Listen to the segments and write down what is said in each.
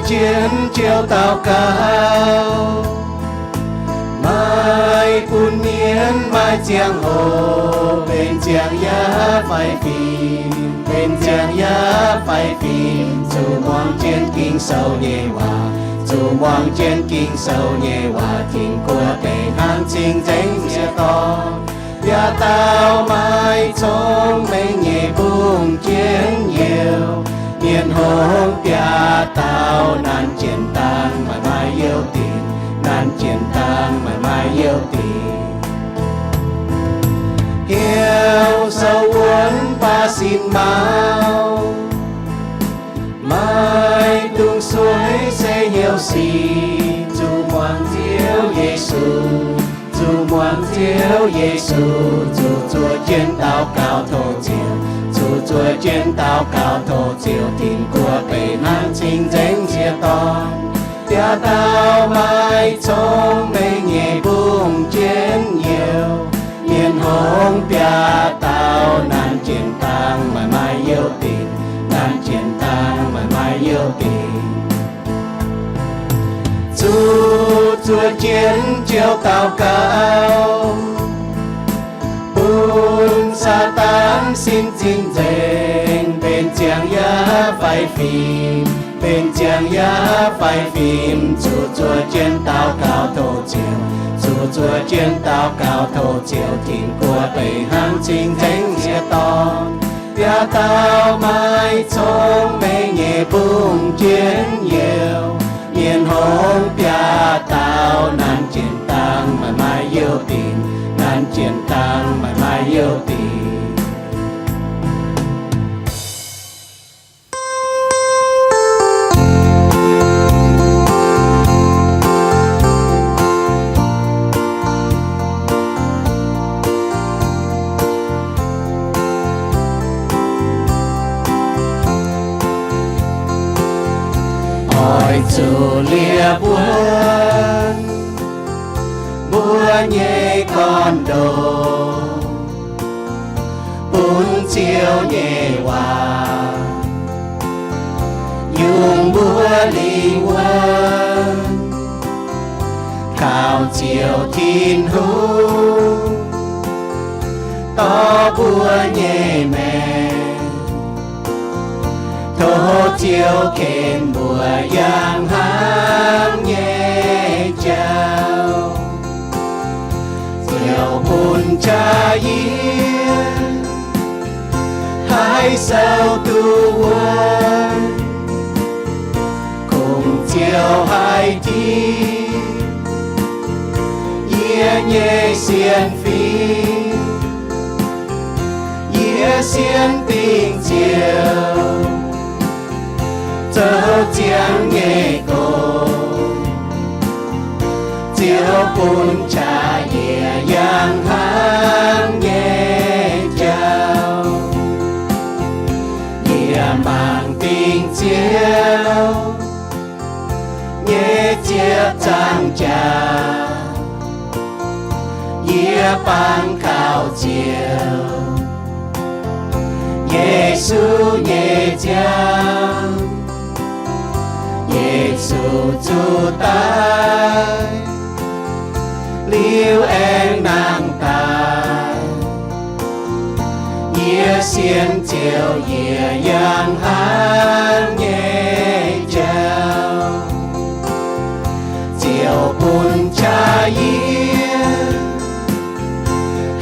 jienv jouh daux gaux. Maiv bun mienv maaih ziangh hoc benx ziangh yav fai fim, benx ziangh yav fai fim, zuqc muangx jienv Ging-Sou nyei waac, zuqc muangx jienv Ging-Sou nyei waac, tin-guoqv deix hnangv cing-nzengc sieqv dorn. Biaav dauh maaih cong-mengh nyei mbungv jienv youz, mienh hngongx biaav dauh nanc jien-dangh maaih maaih youh dinc, nanc jien-dangh maaih maaih youh dinc. Heuc sou wuonv baav sin mauv, maiv dungx sueiv se heuc sic, zuqc muangx Ziouv Yesu, zuqc muangx Ziouv Yesu, zuqc zuov jienv daux gaux tov Ziouv, zuqc zuov jienv daux gaux tov Ziouv, tin-guoqv deix hnangv cing-nzengc sieqv dorn. Biaav dauh maaih cong-mengh nyei mbungv jienv youz, mienh hngongx biaav dauh nanc jien-dangh maaih maaih youh dinc, nanc jien-dangh maaih maaih youh dinc. Zuqc zuov jienv jouh daux gaux, bun Saadaan sin cing-nzengc benx ziangh yav fai fim, benx ziangh yav fai fim, zuqc zuov jienv daux gaux tov Ziouv, zuqc zuov jienv daux gaux tov Ziouv, tin-guoqv deix hnangv cing-nzengc sieqv dorn. Biaav dauh maaih cong-mengh nyei mbungv jienv youz, mienh hngongx biaav dauh nanc jien-dangh maaih maaih youh dinc, nanc jien-dangh maaih maaih youh dinc. Oix zuqc liepc wuonv mbuo nyei gorn-ndoqv bun Ziouv nyei waac, yungz mbuo lingh wuonv kaux Ziouv Tin-Hungh dorh mbuo nyei maengc. Tov Ziouv ken mbuo yangh hnangv nyei jauv. Ziouv bun qaqv yie haih sou duqv wuonv, kungx Ziouv haih ginv yie nyei sienx fim. Yie sienx dingc Ziouv zoux ziangx nyei gong. Ziouv bun qaqv yie yangh hnangv nyei jauv. Yie mangc dingc Ziouv nyei ziepc nzaangc jaax. Yie bangc kaux Ziouv Yesu nyei nziaamv. Yesu zuqc daic liuz aengx nangh daaih. Yie sienx Ziouv yie yangh hnangv nyei jauv. Ziouv bun qaqv yie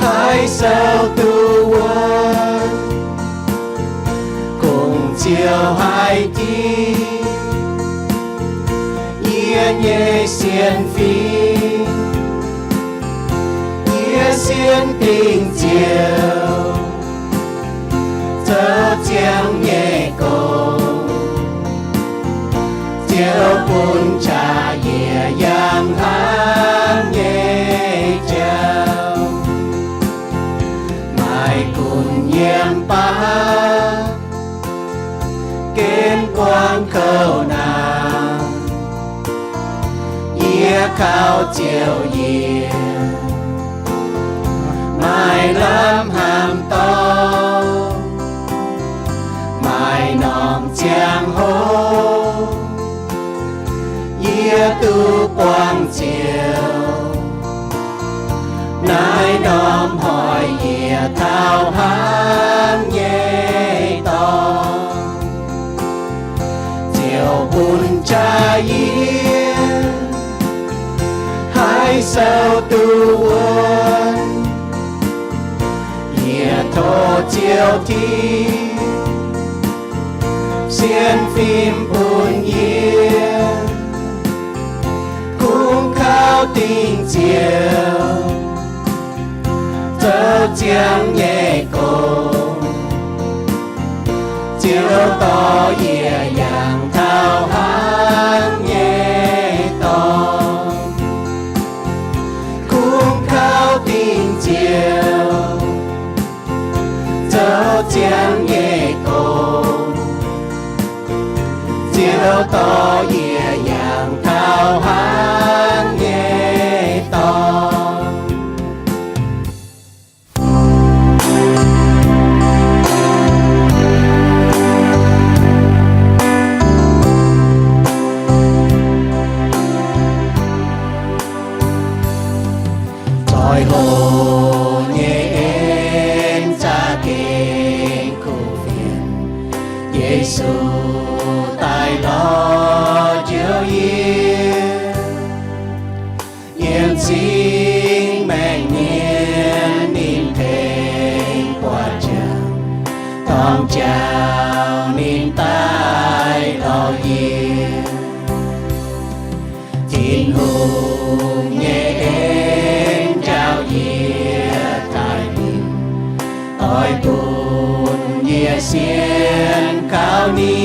haih sou duqv wuonv, kungx Ziouv haih ginv yie nyei sienx fim. Yie sienx dingc Ziouv zoux ziangx nyei gong. Ziouv bun qaqv yie yangh hnangv nyei jauv. Maaih gunv yiem baav gen buangv kouv naanc, yie kaux Ziouv yie maaih lamh hnamv dorngx. Maaih norm ziangh hoc hnoi yie taux hnangv nyei dorngx, ziouc bun jaa yie haih sou duqv wuonv. Yie tov Ziouv Tin, sienx fim bun yie, kungx kaux dingc Ziouv, zoux ziangx nyei gong. Ziouv dorh yie yangh taux hnangv nyei dorngx, kungx kaux dingc Ziouv, zoux ziangx nyei gong. Ziouv dorh yie yangh taux hnangv nyei dorngx. Zoih hoc nyei en za'gengh kuv fienx, Yesu daaih lorz njoux yie. Yiem singx maengc mienh ninh tengx buatc jangx, dorng jauv ninh daaih lorz yie. Tin-Hungh nyei en njaaux yie taaih ninh, oix bun yie sienx kaux ninh.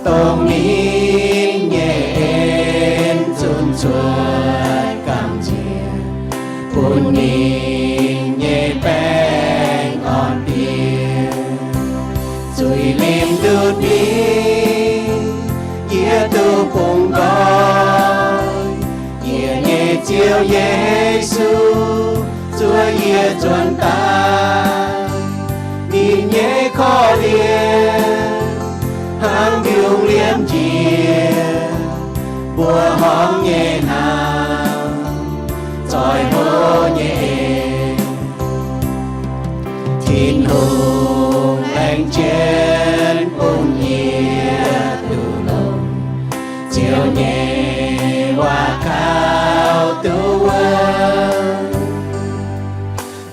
Dongh ninh nyei en zunc cuotv gamh nziex, bun ninh nyei baengh orn-diex. Zuiz-limc ndutv mingh, yie duqv bungx nqoi. Yie nyei Ziouv Yesu zuov yie nzuonx daaih. Ninh nyei korv-lienh hnangv mbiungc liemh njiec, mbuoqc horngz nyei hnaangx, zoih hoc nyei en. Tin-Hungh laengz jienv bun yie duqv longx, Ziouv nyei waac kaux duqv wuov.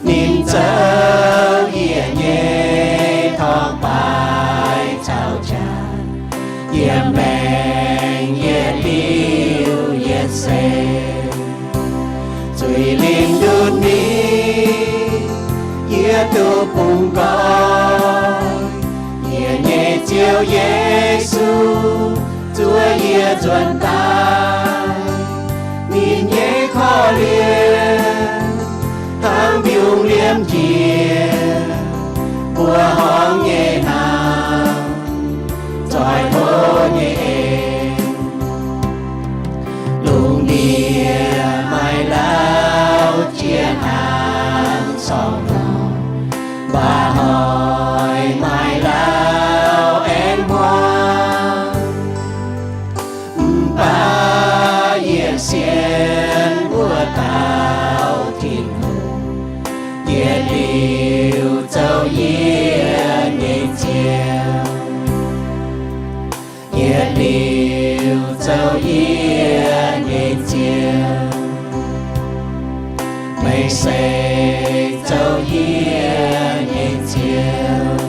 Ninh zoux yie nyei torngv-baaix caux jaax, yiem maengc yietc liuz yietc seix. Zuiz-limc ndutv mingh, yie duqv bungx nqoi. Yie nyei Ziouv Yesu zuov yie nzuonx daaih. Ninh nyei korv-lienh hnangv mbiungc liemh njiec, mbuoqc horngz nyei hnaangx, zoih hoc nyei en. Lungh ndiev maaih lauh jiex hnaangx corc lorh, mbaac hoic maaih lauh aengx hmuangx. Mv baac yie sienx wuov dauh Tin-Hungh, yietc liuz zoux yie nyei Ziouv. Yietc liuz zoux yie nyei Ziouv, meih se zoux yie nyei Ziouv.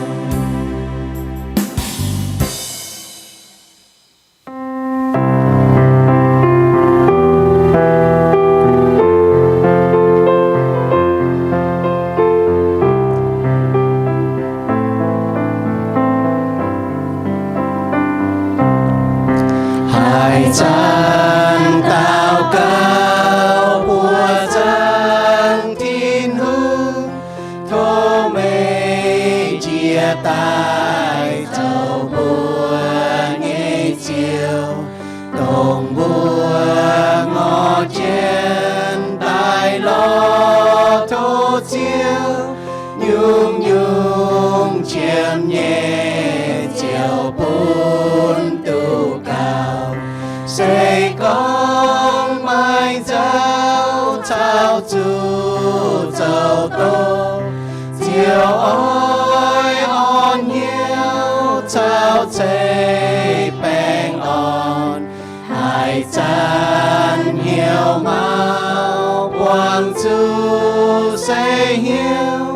Haaix zanc daux gaux mbuox zaangc Tin-Hungh, tov Taux zuqc zoux doqc, ziouc oix orn hnyouv caux ceix baengh orn. Haaix zanc hnyouv mauv buangh zuqc se hnyouv,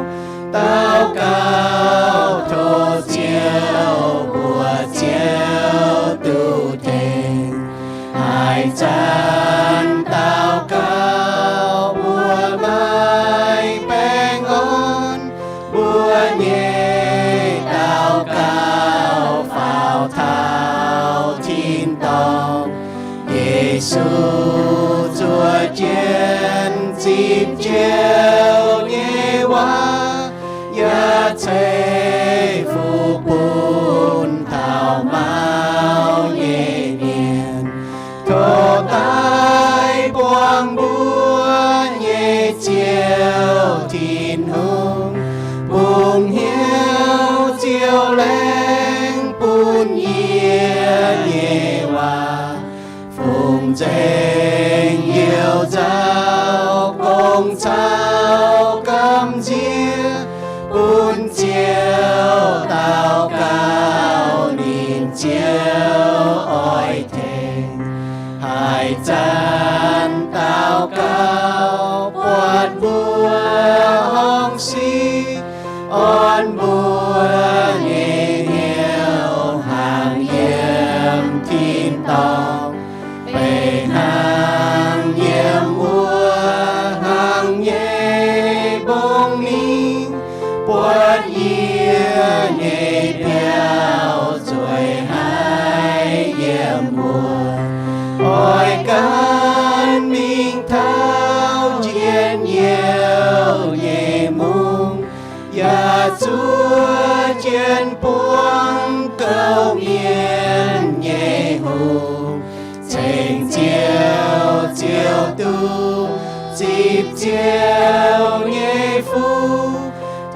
daux gaux tov Ziouv mbuox Ziouv duqv tengx. Haaix zanc daux gaux mbuo maaih baengh orn, mbuo nyei daux gaux faaux taux tin-dorngh. Yesu zuov jienv zipv Ziouv nyei waac, yaac ceix fuqv bun taux mauv nyei mienh. Tov daaih buangh mbuo nyei Ziouv Tin-Hungh, bungx hnyouv ziouc laengz bun yie nyei waac. Fungx nzengc youz nzauh gong caux gamh nziex bun Ziouv daux gaux, ninh Ziouv oix tengx. Haaix zanc daux gaux buatc mbuo horngh sic, orn mbuo nyei hnyouv hnaangx yiem tin-dorngh, beiv hnaangx yiem wuov hnaangx nyei mbong mingh, buatc yie nyei biauv zueiz haiv yiem wuov. Oix gan mingh taux njien-youh nyei mungv, yaac zuov jienv buangv gouv mienh nyei hungh, ceng Ziouv, Ziouv duqv zipv Ziouv nyei fuqv.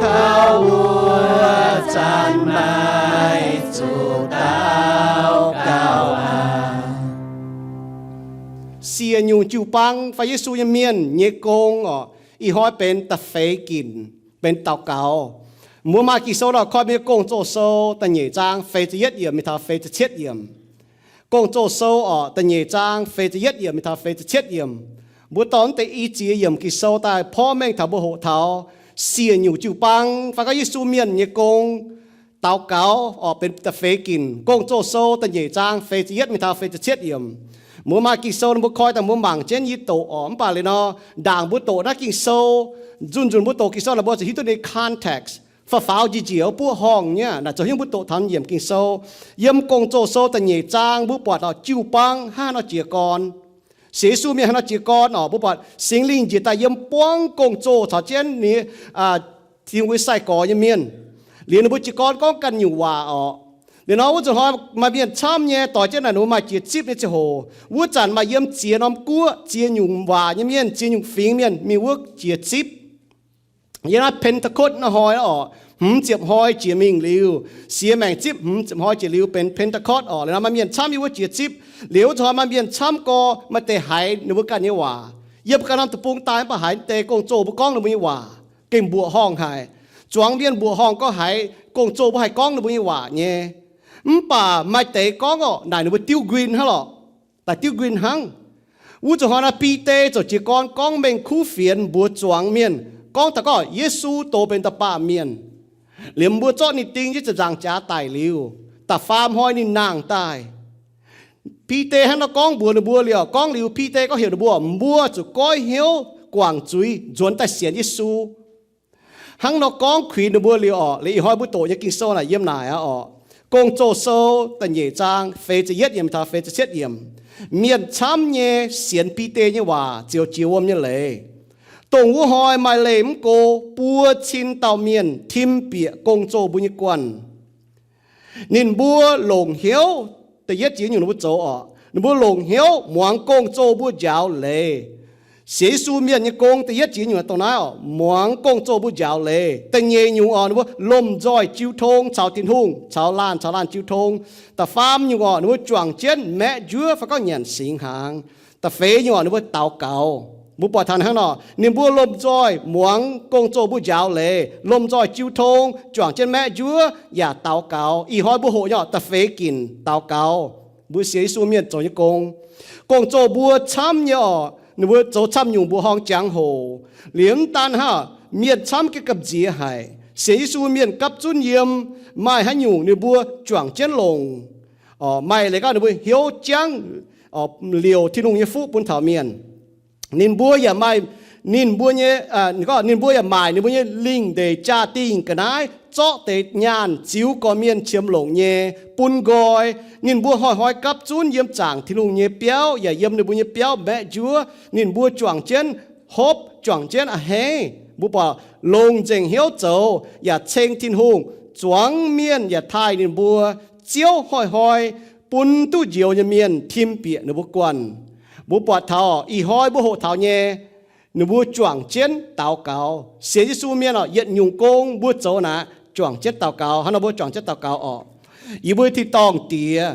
Taux wuov zanc maaih zuqc daux gaux aqv. Siec nyungc jiu-baang fai Yesu nyei mienh nyei gong orqc, ih hnoi benx da'feix ginc, benx daux gaux. Mbuo maaih Ging-Sou nor, koi mbuo nyei Gong-Zoh Sou da'nyeic zaang feix ziepc yietv yiemc mingh taux feix ziepc cietv yiemc. Gong-Zoh Sou orqc, da'nyeic zaang feix ziepc yietv yiemc mingh taux feix ziepc cietv yiemc. Mbuo dorh naaiv deix i ziex yiemc Ging-Sou daaih porv mengh taux mbuo hoqc taux siec nyungc jiu-baang fai gorngv Yesu mienh nyei gong, daux gaux orqc, benx da'feix ginc, Gong-Zoh Sou da'nyeic zaang feix ziepc yietv mingh taux feix ziepc cietv yiemc. Mbuo maaih Ging-Sou nor mbuo koi daaih mbuo mangc jienv yie doqc orqc. Mv baac liuz nor, ndaangc mbuo doqc naaiv Ging-Sou, nzunc nzunc mbuo doqc Ging-Sou naaic mbuo zuqc hiuv duqv ninh context. Faaux faaux njiec njiec wuov buoqv horngh nyei, naaic zoux hiuv mbuo doqc taux yiemc Ging-Sou. Yiem Gong-Zoh Sou da'nyeic zaang mbuo buatc taux jiu-baang hnangv haaix nor jiez gorn. Sienx Yesu mienh haaix nor jiez gorn orqc, mbuo buatc Singx Lingh njiec daaih yiem buangv gong-zoh caux jienv ninh, Tin-Hungh nyei sai-gorx nyei mienh. Liuz ninh mbuo jiez gorn gorngv ganh nyungc waac orqc. Liuz nor wuov zanc hnoi maaih mienh camv nyei doix jienv naaic ninh mbuo maaih jiex zipv nyei ziangh hoc. Wuov zanc maaih yiem ziex norm guoqv, ziex nyungc waac nyei mienh, ziex nyungc fingx mienh mingh wuov jiex zipv. Yiem naaiv Pentecost naaiv hnoi orqc, hmz ziepc hnoi jiex mingh liuz, siex maengc zipv hmz ziepc hnoi jiex liuz benx Pentecost orqc. Liuz nor maaih mienh camv yiem wuov jiex zipv. Liuz wuov zanc hnoi maaih mienh camv gorx, maaih deix haiz ninh mbuo ganh nyei waac. Yiem ganh norm deic-bung daaih mv baac haiz deix gong-zoh mbuo gorngv ninh mbuo nyei waac gengh mbuoqc horngh haic. Zuangx mienh mbuoqc horngh gorngv haiz gong-zoh mbuo haih gorngv ninh mbuo nyei waac nyei. Mv baac maaih deix gorngv orqc, naaic ninh mbuo diuv nquin hnangv lorqc. Daaih diuv nquin hnangv. Wuov zanc hnoi naaiv Bide ziouc jiez gorn gorngv mengh kuv fienx mbuox zuangx mienh, gorngv taux gorngv Yesu doz benx da'baamh mienh. Liemh mbuo zorqv ninh ding jienv ziepc nzaangc jaax daic liuz, da'faam hnoi ninh nangh daaih. Bide hnangv nor gorngv mbuox ninh mbuo liuz, gorngv liuz Bide gorngv heuc ninh mbuo, mbuo zuqc goiv hnyouv guangc zuiz nzuonx daaih sienx Yesu. Hnangv nor gorngv kuinx ninh mbuo liuz orqc, liuz ih hnoi mbuo doqc nyei Ging-Sou naaic yiem naaic aqv orqc. Gong-Zoh Sou da'nyeic zaang feix ziepc yietv yiemc taux feix ziepc cietv yiemc. Mienh camv nyei sienx Bide nyei waac ziouc jiex wuom nyei leiz. Dongh wuov hnoi maaih leih mv go buo cin dauh mienh tim bieqc gong-zoh mbuo nyei guanh. Ninh mbuo longc hnyouv, da'yietv jiex nyungc ninh mbuo zoux orqc, ninh mbuo longc hnyouv muangx gong-zoh mbuo njaaux leiz. Sienx Yesu mienh nyei gong da'yietv jiex nyungc dongh naaiv orqc, muangx gong-zoh mbuo njaaux leiz. Da'nyeic nyungc orqc, ninh mbuo lomh nzoih jiu tong caux Tin-Hungh, caux laanh caux laanh jiu tong. Da'faam nyungc orqc, ninh mbuo juangc jienv maeqv njuov fai gorngv nyanc singx hnaangx. Da'feix nyungc orqc, ninh mbuo daux gaux. Mbuo buatc taux hnangv nor, ninh mbuo lomh nzoih muangx gong-zoh mbuo njaaux leiz, lomh nzoih jiu tong, juangc jienv maeqv njuov yaac daux gaux. Ih hnoi mbuo hoqc nyei da'feix ginc daux gaux, mbuo sienx Yesu mienh zoux nyei gong. Gong-zoh mbuo camv nyei oc, ninh mbuo zoux camv nyungc mbuoqc horngh jangx-hoc. Liuz mv daan hnangv, mienh camv gengh gamh nziex haic. Sienx Yesu mienh gapv zunv yiem, maaih haaix nyungc ninh mbuo juangc jienv longc. Maaih leiz gauh ninh mbuo hnyouv jangv liouc Tin-Hungh nyei fuqv bun taux mienh. Ninh mbuo yaac maaih, ninh mbuo nyei, ninh mbuo yaac maaic ninh mbuo nyei lingh ndeic jaa-dingh ga'naaiv zorqv deix nyaanh ziux gorqv-mienh qiemx longc nyei bun nqoi. Ninh mbuo hnoi-hnoi gapv zunv yiem zaangc Tin-Hungh nyei biauv yaac yiem ninh mbuo nyei biauv maeqv njuov. Ninh mbuo juangc jienv hopv, juangc jienv a'hneiv. Mbuo buatc longc nzengc hnyouv zoux yaac ceng Tin-Hungh, zuangx mienh yaac taaih ninh mbuo. Ziouv hnoi-hnoi bun duqv njoux nyei mienh tim bieqc ninh mbuo guanh. Mbuo buatc taux ih hnoi mbuo hoqc taux nyei, ninh mbuo juangc jienv daux gaux. Sienx Yesu mienh oc, yietc nyungc gong mbuo zoux naaic juangc jienv daux gaux. Hnangv nor mbuo juangc jienv daux gaux oc. Yie mbuo Tin-dorngh Diex,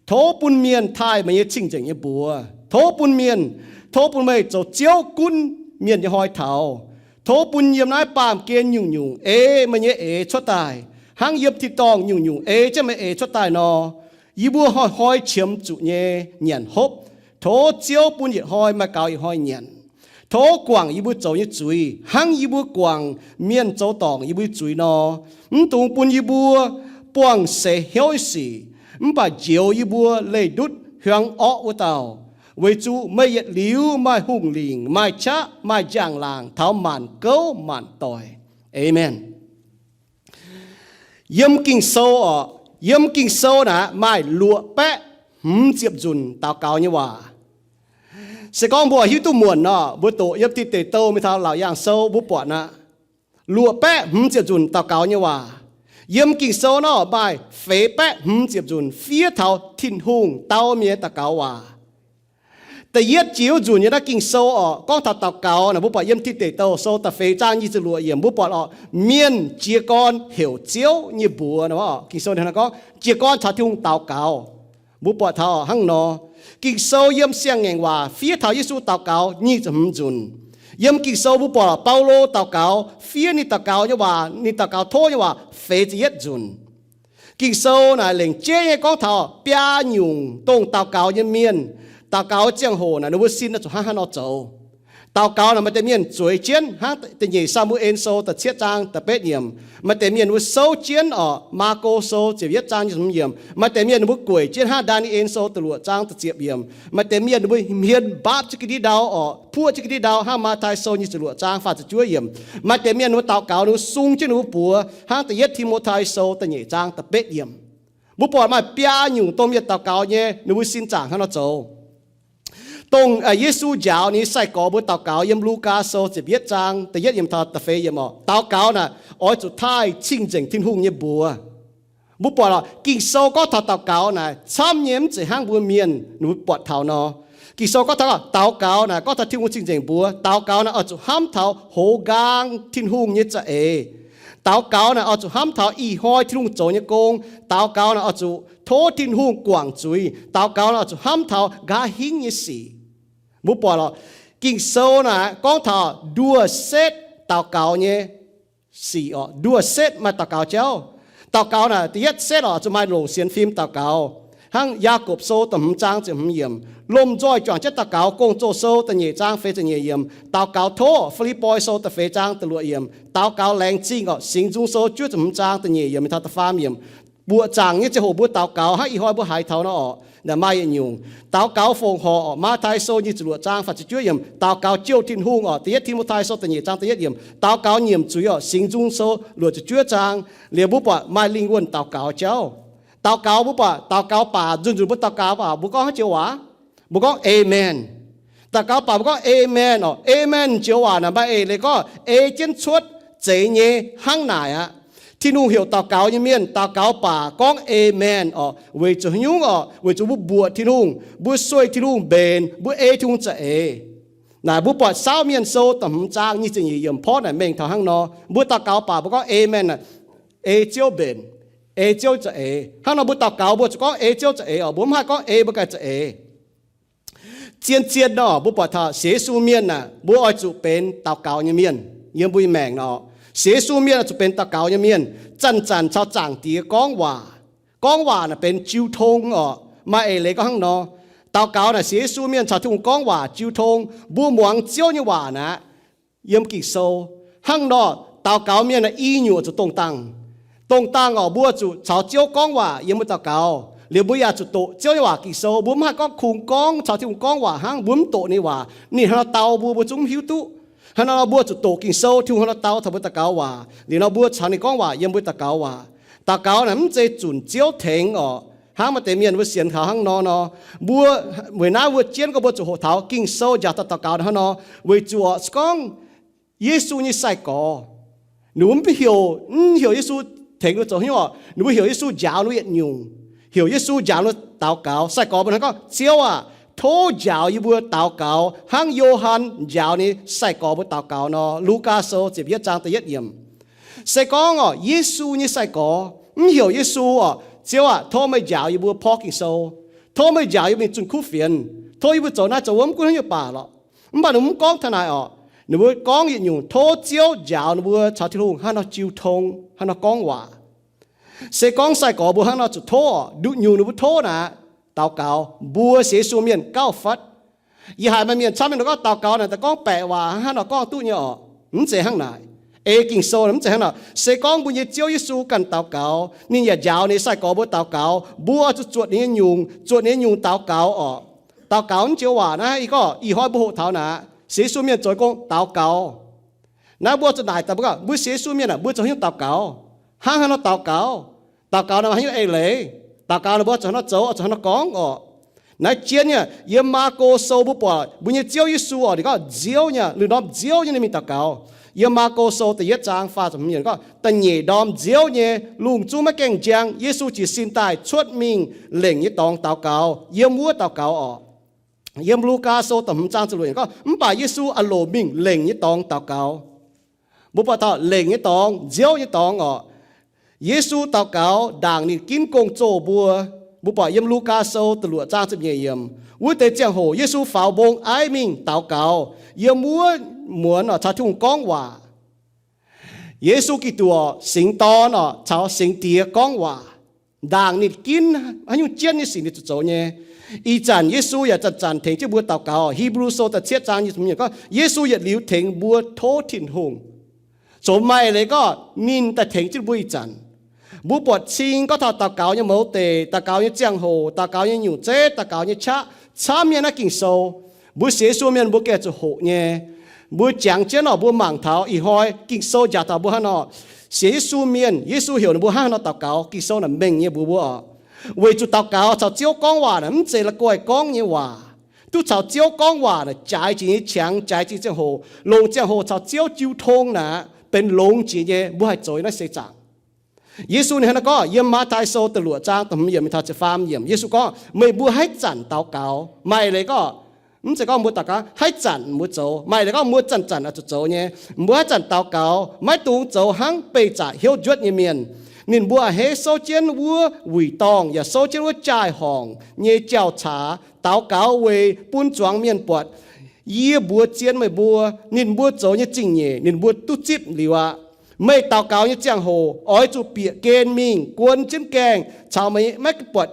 tov bun mienh taaih meih nyei cing-nzengc nyei mbuox. Tov bun mienh, tov bun meih zoux Ziouv gunv mienh nyei hnoi taux. Tov bun yiem naaiv baamh gen nyungc-nyungc ei meih nyei eix cuotv daaih, hnangv yiem tin-dorngh nyungc-nyungc ei jienv meih eix cuotv daaih nor. Yie mbuo hnoi-hnoi qiemx zuqc nyei nyanc hopv. Tov Ziouv bun yietc hnoi maaih gaux yietc hnoi nyanc. Tov guangc yie mbuo zoux nyei zuiz hnangv yie mbuo guangc mienh zoux dorngc yie mbuo nyei zuiz nor. Mv dungx bun yie mbuo buangh seix hnyouv nyei sic, mv baac njoux yie mbuo leih ndutv hiuang orqv wuov dauh. Weic zuqc meih yietc liuz maaih hungh lingc, maaih qaqv, maaih njang-laangc taux maanc gouv maanc doic. Aamen. Yiem Ging-Sou oc, yiem Ging-Sou naaic maaih luoqc baeqv hmz ziepc nzunc daux gaux nyei waac. Se gorngv mbuo hiuv duqv muonc nor, mbuo doqc yiem Tin Deic Douh mingh taux Laauc Yaangh Sou mbuo buatc aqv. Luoqc baeqv hmz ziepc nzunc daux gaux nyei waac. Yiem Ging-Sou nor maaih feix baeqv hmz ziepc nzunc fiev taux Tin-Hungh dau mienh nyei daux gaux waac. Da'yietv jiex wuov nzunc nyei naaiv Ging-Sou oc, gorngv taux daux gaux naaic, mbuo buatc yiem Tin Deic Douh Sou da'feix zaang nyic ziepc luoqc yiemc, mbuo buatc oc, mienh jiez gorn heuc Ziouv nyei mbuox. Ging-Sou gorngv jiez gorn caux Tin-Hungh daux gaux. Mbuo buatc taux hnangv nor, Ging-Sou yiem Siang-Ngaengc Waac fiev taux Yesu daux gaux nyic ziepc hmz nzunc. Yiem Ging-Sou mbuo buatc Baulo daux gaux, fiev ninh daux gaux nyei waac, ninh daux gaux tov nyei waac feix ziepc yietv nzunc. Ging-Sou naaic lengc jeiv nyei gorngv taux biaa nyungc dongh daux gaux nyei mienh. Daux gaux ziangh hoc naaic ninh mbuo sin oix zuqc hnangv haaix nor zoux. Daux gaux naaic maaih deix mienh zueiz jienv hnangv da'nyeic Saa^mu^en Sou da'cietv zaang da'betv yiemc. Maaih deix mienh mbuo souv jienv oc, Maako Sou ziepc yietv zaang nyic ziepc hmz yiemc. Maaih deix mienh mbuo gueic jienv hnangv Ndaa^ni^en Sou da'luoqc zaang da'ziepc yiemc. Maaih deix mienh mbuo hmien mbaapv jienv ga'ndiev ndau oc, puoqv jienv ga'ndiev ndau hnangv Matv^tai Sou nyic ziepc luoqc zaang faah ziepc juov yiemc. Maaih deix mienh mbuo daux gaux ninh mbuo sung jienv ninh mbuo buoz hnangv da'yietv Ti^mo^tai Sou da'nyeic zaang da'betv yiemc. Mbuo buatc maaih biaa nyungc dongh mienh daux gaux nyei ninh mbuo sin zaangc hnangv nor zoux. Dongh Yesu njaaux ninh nyei sai-gorx mbuo daux gaux yiem Lugaa Sou ziepc yietv zaang da'yietv yiemc taux da'feix yiemc oc. Daux gaux naaic oix zuqc taaih cing-nzengc Tin-Hungh nyei mbuox. Mbuo buatc oc, Ging-Sou gorngv taux daux gaux naaic camv nyei, mv zeiz hnangv mbuo mienh ninh mbuo buatc taux nor. Ging-Sou gorngv taux daux gaux naaic gorngv taux Tin-Hungh cing-nzengc mbuox. Daux gaux naaic oix zuqc hnamv taux hoz nqaang Tin-Hungh nyei za'eix. Daux gaux naaic oix zuqc hnamv taux ih hnoi Tin-Hungh zoux nyei gong. Daux gaux naaic oix zuqc tov Tin-Hungh guangc zuiz. Daux gaux naaic oix zuqc hnamv taux nqa'haav hingv nyei sic. Mbuo buatc oc, Ging-Sou naaic gorngv taux nduoh setv daux gaux nyei sic oc. Nduoh setv maaih daux gaux jauv. Daux gaux naaic da'yietv setv oc, zuqc maaih longc sienx fim daux gaux. Hnangv Yaagorpc Sou da'hmz zaang ziepc hmz yiemc, lomh nzoih juangc jienv daux gaux. Gong-Zoh Sou da'nyeic zaang feix ziepc nyeic yiemc, daux gaux tov. Fi^lipv^poi Sou da'feix zaang da'luoqc yiemc, daux gaux laengz zingh oc. Singx Nzung Sou juov ziepc hmz zaang da'nyeic yiemc mingh taux da'faam yiemc. Buoqc zaangc nyei ziangh hoc mbuo daux gaux hnangv ih hnoi mbuo haiz taux nor oc, naaic maaih yietc nyungc daux gaux fongc horc oc. Matv^tai Sou nyic ziepc luoqc zaang faah ziepc juov yiemc, daux gaux jouh Tin-Hungh oc. Da'yietv Ti^mo^tai Sou da'nyeic zaang da'yietv yiemc, daux gaux nyiemc zuiz oc. Singx Nzung Sou luoqc ziepc juov zaang. Liuz mbuo buatc maaih lingh wuonh daux gaux jauv. Daux gaux mbuo buatc daux gaux baac nzunc nzunc mbuo daux gaux baac mbuo gorngv haaix joux waac? Mbuo gorngv Amen. Daux gaux baac mbuo gorngv Amen oc. Amen joux waac naaic maaih eix leiz gorngv ei jienv cuotv zeiz nyei hnangv naaic aqv. Tin-Hungh heuc daux gaux nyei mienh daux gaux baac gorngv Amen oc. Weic zuqc haaix nyungc oc? Weic zuqc mbuo mbuoqc Tin-Hungh, mbuo sueih Tin-Hungh mbenc, mbuo ei Tin-Hungh za'eix. Naaic mbuo buatc Saauv Mienh Sou da'hmz zaang nyic ziepc nyeic yiemc porv naaic mengh taux hnangv nor. Mbuo daux gaux baac mbuo gorngv Amen, ei Ziouv mbenc, ei Ziouv za'eix. Hnangv nor mbuo daux gaux mbuo zuqc gorngv ei Ziouv za'eix oc. Mbuo mv haih gorngv ei mbuo ganh za'eix. Zien-zien nor, mbuo buatc taux sienx Yesu mienh aah, mbuo oix zuqc benx daux gaux nyei mienh. Yiem mbuo nyei maengc nor, sienx Yesu mienh oix zuqc benx daux gaux nyei mienh, zanc-zanc caux Zaangc Diex gorngv waac. Gorngv waac naaic benx jiu tong orqc. Maaih eix leiz gorngv hnangv nor, daux gaux naaic sienx Yesu mienh caux Tin-Hungh gorngv waac jiu tong. Mbuo muangx Ziouv nyei waac naaic, yiem Ging-Sou. Hnangv nor, daux gaux mienh naaic i nyungc zuqc dongh dangh. Dongh dangh orqc, mbuo zuqc caux Ziouv gorngv waac yiem mbuo daux gaux, liuz mbuo yaac zuqc doqc Ziouv nyei waac Ging-Sou. Mbuo mv haih gorngv kungx gorngv caux Tin-Hungh gorngv waac hnangv, mbuo mv doqc ninh waac, ninh hnangv nor dau mbuo, mbuo zungv mv hiuv duqv. Hnangv nor mbuo zuqc doqc Ging-Sou, Tin-Hungh hnangv nor dau taux mbuo daux gaux waac, liuz nor mbuo caux ninh gorngv waac yiem mbuo daux gaux waac. Daux gaux naaic mv zeiz zunc Ziouv tengx orqc. Hnangv maaih deix mienh mbuo sienx taux hnangv nor nor, mbuo, weic naaiv mbuo jienv gorngv mbuo zuqc hoqc taux Ging-Sou njaaux daux gaux hnangv nor, weic zuqc orqc se gorngv Yesu nyei sai-gorx, ninh mbuo mv heuc, mv heuc Yesu tengx ninh mbuo zoux hnyouv orqc, ninh mbuo heuc Yesu njaaux ninh mbuo yietc nyungc, heuc Yesu njaaux ninh mbuo daux gaux. Sai-gorx mbuo hnangv gorngv, Ziouv aah, tov njaaux yie mbuo daux gaux hnangv Yo^han njaaux ninh sai-gorx mbuo daux gaux nor. Lugaa Sou ziepc yietv zaang da'yietv yiemc. Se gorngv orqc, Yesu nyei sai-gorx mv heuc Yesu orqc, Ziouv aah, tov meih njaaux yie mbuo porv Ging-Sou, tov meih njaaux yie mbuo mingh zunh kuv fienx, tov yie mbuo zoux naaiv zoux wuov, mv gunv haaix nyungc baac lorqc. Mv baac ninh mbuo mv gorngv taux naaic orqc. Ninh mbuo gorngv yietc nyungc, tov Ziouv njaaux ninh mbuo caux Tin-Hungh hnangv nor jiu tong, hnangv nor gorngv waac. Se gorngv sai-gorx mbuo hnangv nor zuqc tov orqc, nduqc nyungc ninh mbuo tov naaic, daux gaux. Mbuo sienx Yesu mienh gauh fatv. Yie haiz maaih mienh camv mienh gorngv daux gaux naaic daaih gorngv baeqc waac hnangv nor gorngv duqv nyei orqc. Mv zeiz hnangv naaic. Ei Ging-Sou mv zeiz hnangv nor. Se gorngv mbuo nyei Ziouv Yesu ganh daux gaux, ninh yaac njaaux ninh sai-gorx mbuo daux gaux, mbuo oix zuqc zuotc ninh nyei nyungc, zuotc ninh nyei nyungc daux gaux orqc. Daux gaux mv joux waac naaiv, ih gorngv ih hnoi mbuo hoqc taux naaic, sienx Yesu mienh zoux gong daux gaux. Naaiv mbuo zuqc naaic daaih mbuo gorngv, mbuo sienx Yesu mienh aah, mbuo zoux haaix nyungc daux gaux? Hnangv haaix nor daux gaux? Daux gaux naaic maaih haaix nyungc eix leiz? Daux gaux naaic mbuo zuqc haaix nor zoux, zuqc haaix nor gorngv orqc? Naaiv jienv nyei, yiem Maako Sou mbuo buatc mbuo nyei Ziouv Yesu orqc, ninh gorngv nziouv nyei, lungh ndorm nziouv nyei ninh mingh daux gaux. Yiem Maako Sou da'yietv zaang faah ziepc hmz yiemc gorngv, da'nyeic ndorm nziouv nyei, lungh zungv maiv gaengh njang, Yesu jiez sin daaih cuotv mingh lengc nyei dorngx daux gaux, yiem wuov daux gaux orqc. Yiem Lugaa Sou da'hmz zaang ziepc luoqc yiemc gorngv, mv baac Yesu a'loc mingh lengc nyei dorngx daux gaux. Mbuo buatc taux lengc nyei dorngx, nziouv nyei dorngx orqc, Yesu daux gaux ndaangc ninh ginv gong-zoh mbuo. Mbuo buatc yiem Lugaa Sou da'luoqc zaang ziepc nyeic yiemc, wuov deix ziangh hoc Yesu faaux mbong aiv mingh daux gaux, yiem wuov muonz orqc caux Tin-Hungh gorngv waac. Yesu Giduc orqc, Singx Dorn orqc, caux Singx Diex gorngv waac, ndaangc ninh ginv haaix nyungc jienv nyei sic ninh zuqc zoux nyei. Ih zanc Yesu yaac zanc-zanc tengx jienv mbuo daux gaux. Hipv^lu Sou da'cietv zaang gorngv, Yesu yietc liuz tengx mbuo tov Tin-Hungh. Zoux maaih leiz gorngv ninh daaih tengx jienv mbuo ih zanc. Mbuo buatc cing gorngv taux daux gaux nyei mouz deic, daux gaux nyei ziangh hoc, daux gaux nyei nyungc zeiv, daux gaux nyei qaqv, camv nyei naaiv Ging-Sou. Mbuo sienx Yesu mienh mbuo gengh zuqc hoqc nyei. Mbuo jangx jienv orqc, mbuo mangc taux ih hnoi Ging-Sou njaaux taux mbuo hnangv nor. Sienx Yesu mienh, Yesu heuc ninh mbuo hnangv haaix nor daux gaux, Ging-Sou naaic mengh nyei mbuox mbuo orqc. Weic zuqc daux gaux caux Ziouv gorngv waac naaic mv zeiz la'guaih gorngv nyei waac. Duqv caux Ziouv gorngv waac naaic jaaix jiex nyei qangx, jaaix jiex ziangh hoc, longc ziangh hoc caux Ziouv jiu tong naaic benx longx jiex nyei. Mbuo haih zoux naaiv seix zaangc. Yesu ninh hnangv naaiv gorngv yiem Matv^tai Sou da'luoqc zaang da'hmz yiemc mingh taux ziepc faam yiemc. Yesu gorngv, meih mbuo haaix zanc daux gaux? Maaih leiz gorngv, mv zeiz gorngv mbuo daux gaux haaix zanc mbuo zoux. Maaih leiz gorngv mbuo zanc-zanc oix zuqc zoux nyei. Mbuo haaix zanc daux gaux, maiv dungx zoux hnangv beih zaqc hnyouv njuotv nyei mienh. Ninh mbuo a'hneiv souv jienv wuov wuic dorngh yaac souv jienv wuov jaai-horngc nyei jauv-caax daux gaux weic bun zuangx mienh buatc. Yie mbuox zien meih mbuo, ninh mbuo zoux nyei zingh nyeic ninh mbuo duqv zipv liuz aqv. Meih daux gaux nyei ziangh hoc oix zuqc bieqc gen mingh guon jienv gaengh caux meih maiv buatc,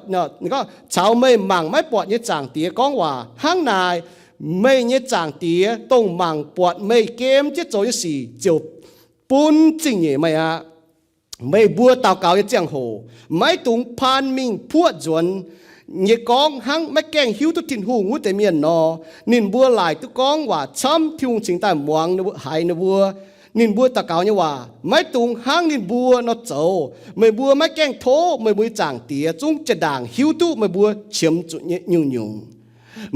caux meih mangc maiv buatc nyei Zaangc Diex gorngv waac. Hnangv naaic, meih nyei Zaangc Diex, dongh mangc buatc meih gem jienv zoux nyei sic, ziouc bun zingh nyeic meih aqv. Meih mbuo daux gaux nyei ziangh hoc maiv dungx paan mingh puoqv nzuonx nyei gorngv hnangv maiv gaengh hiuv duqv Tin-Hungh wuov deix mienh nor. Ninh mbuo laaic duqv gorngv waac camv Tin-Hungh cingx daaih muangx haiz ninh mbuo. Ninh mbuo daux gaux nyei waac maiv dungx hnangv ninh mbuo nor zoux. Meih mbuo maiv gaengh tov meih mbuo nyei Zaangc Diex zungv jaa-ndaangc hiuv duqv meih mbuo qiemx zuqc nyungc-nyungc.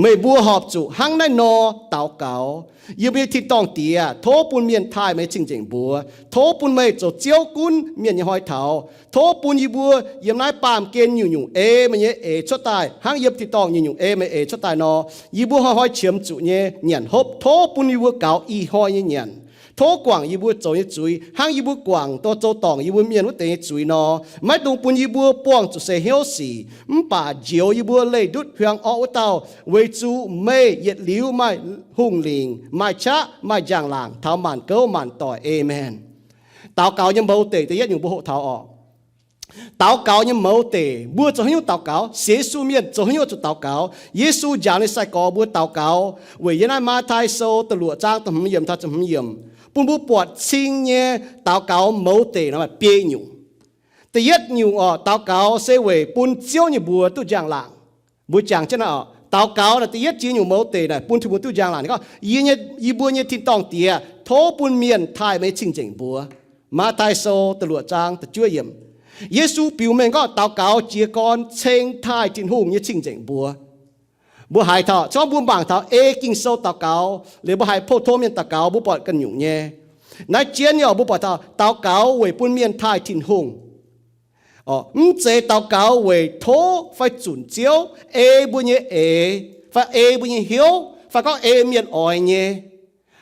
Meih mbuo horpc zuqc hnangv naaiv nor daux gaux. Yie mbuo nyei tin-dorngh Diex, tov bun mienh taaih meih cing-nzengc mbuox. Tov bun meih zoux Ziouv gunv mienh nyei hnoi taux. Tov bun yie mbuo yiem naaiv baamh gen nyungc-nyungc ei meih nyei eix cuotv daaih hnangv yiem tin-dorngh nyungc-nyungc ei meih eix cuotv daaih nor. Yie mbuo hnoi-hnoi qiemx zuqc nyei nyanc hopv, tov bun yie mbuo gaux ih hnoi nyei nyanc. Tov guangc yie mbuo zoux nyei zuiz hnangv yie mbuo guangc dorh zoux dorngc yie mbuo mienh wuov deix nyei zuiz nor. Maiv dungx bun yie mbuo buangh zuqc seix hnyouv sic, mv baac njoux yie mbuo leih ndutv hiuang orqv wuov dauh, weic zuqc meih yietc liuz maaih hungh lingc, maaih qaqv, maaih njang-laangc taux maanc gouv maanc doic. Aamen. Daux gaux nyei mouz deic da'yietv nyungc mbuo hoqc taux orqc. Daux gaux nyei mouz deic, mbuo zoux haaix nyungc daux gaux? Sienx Yesu mienh zoux haaix nyungc zuqc daux gaux? Yesu njaaux ninh nyei sai-gorx mbuo daux gaux weic yiem naaiv Matv^tai Sou da'luoqc zaang da'hmz yiemc taux ziepc hmz yiemc, bun mbuo buatc cing nyei daux gaux mouz deic nor maaih biei nyungc. Da'yietv nyungc orqc, daux gaux se weic bun Ziouv nyei mbuox duqv njang-laangc. Mbuo jangx jienv naaiv orqc, daux gaux naaic da'yietv jiex nyungc mouz deic naaic bun Tin-Hungh duqv njang-laangc. Ninh gorngv, Yie nyei, yie mbuo nyei tin-dorngh Diex, tov bun mienh taaih meih nyei cing-nzengc mbuox. Matv^tai Sou da'luoqc zaang da'juov yiemc. Yesu biux mengh gorngv daux gaux jiez gorn ceng taaih Tin-Hungh nyei cing-nzengc mbuox. Mbuo haiz taux, se gorngv mbuo mangc taux ei Ging-Sou daux gaux, liuz mbuo haiz pou-tong mienh daux gaux, mbuo buatc ganh nyungc nyei. Naaiv jienv nyei orqc, mbuo buatc taux daux gaux weic bun mienh taaih Tin-Hungh. Mv zeiz daux gaux weic tov fai zunc Ziouv ei mbuo nyei eix, fai ei mbuo nyei hnyouv, fai gorngv ei mienh oix nyei.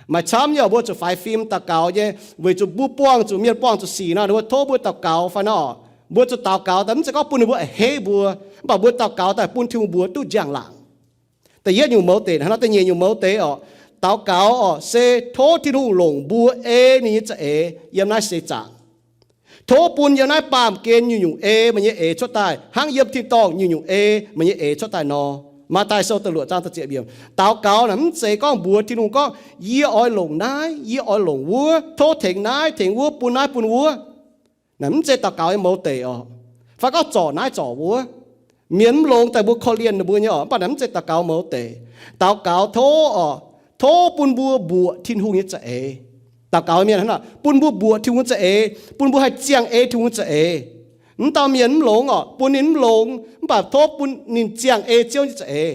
Maaih camv nyei orqc, mbuo zuqc faix fim daux gaux nyei, weic zuqc mbuo buangh zuqc mienh buangh zuqc sic nor, ninh mbuo tov mbuo daux gaux fai nor, mbuo zuqc daux gaux daaih mv zeiz gorngv bun ninh mbuo a'hneiv mbuo, mv baac mbuo daux gaux daaih bun Tin-Hungh mbuox duqv njang-laangc. Da'yietv nyungc mouz deix. Hnangv nor da'nyeic nyungc mouz deix orqc, daux gaux orqc se tov Tin-Hungh longc mbuo ei ninh nyei za'eix yiem naaiv seix zaangc. Tov bun yiem naaiv baamh gen nyungc-nyungc ei meih nyei eix cuotv daaih hnangv yiem tin-dorngh nyungc-nyungc ei meih nyei eix cuotv daaih nor. Matv^tai Sou da'luoqc zaang da'ziepc yiemc. Daux gaux naaic mv zeiz gorngv mbuox Tin-Hungh gorngv, Yie oix longc naaiv, yie oix longc wuov, tov tengx naaiv tengx wuov, bun naaiv bun wuov. Naaic mv zeiz daux gaux nyei mouz deic orqc. Fai gorngv zorc naaiv zorc wuov, mienh mv longx daaih mbuo korv-lienh ninh mbuo nyei orqc. Mv baac naaic mv zeiz daux gaux mouz deic. Daux gaux tov orqc, tov bun mbuo mbuoqc Tin-Hungh nyei za'eix. Daux gaux mienh hnangv naaic, bun mbuo mbuoqc Tin-Hungh nyei za'eix, bun mbuo haih ziangh ei Tin-Hungh nyei za'eix. Mv dauh mienh mv longx orqc, bun ninh mv longx, mv baac tov bun ninh ziangh ei Ziouv nyei za'eix.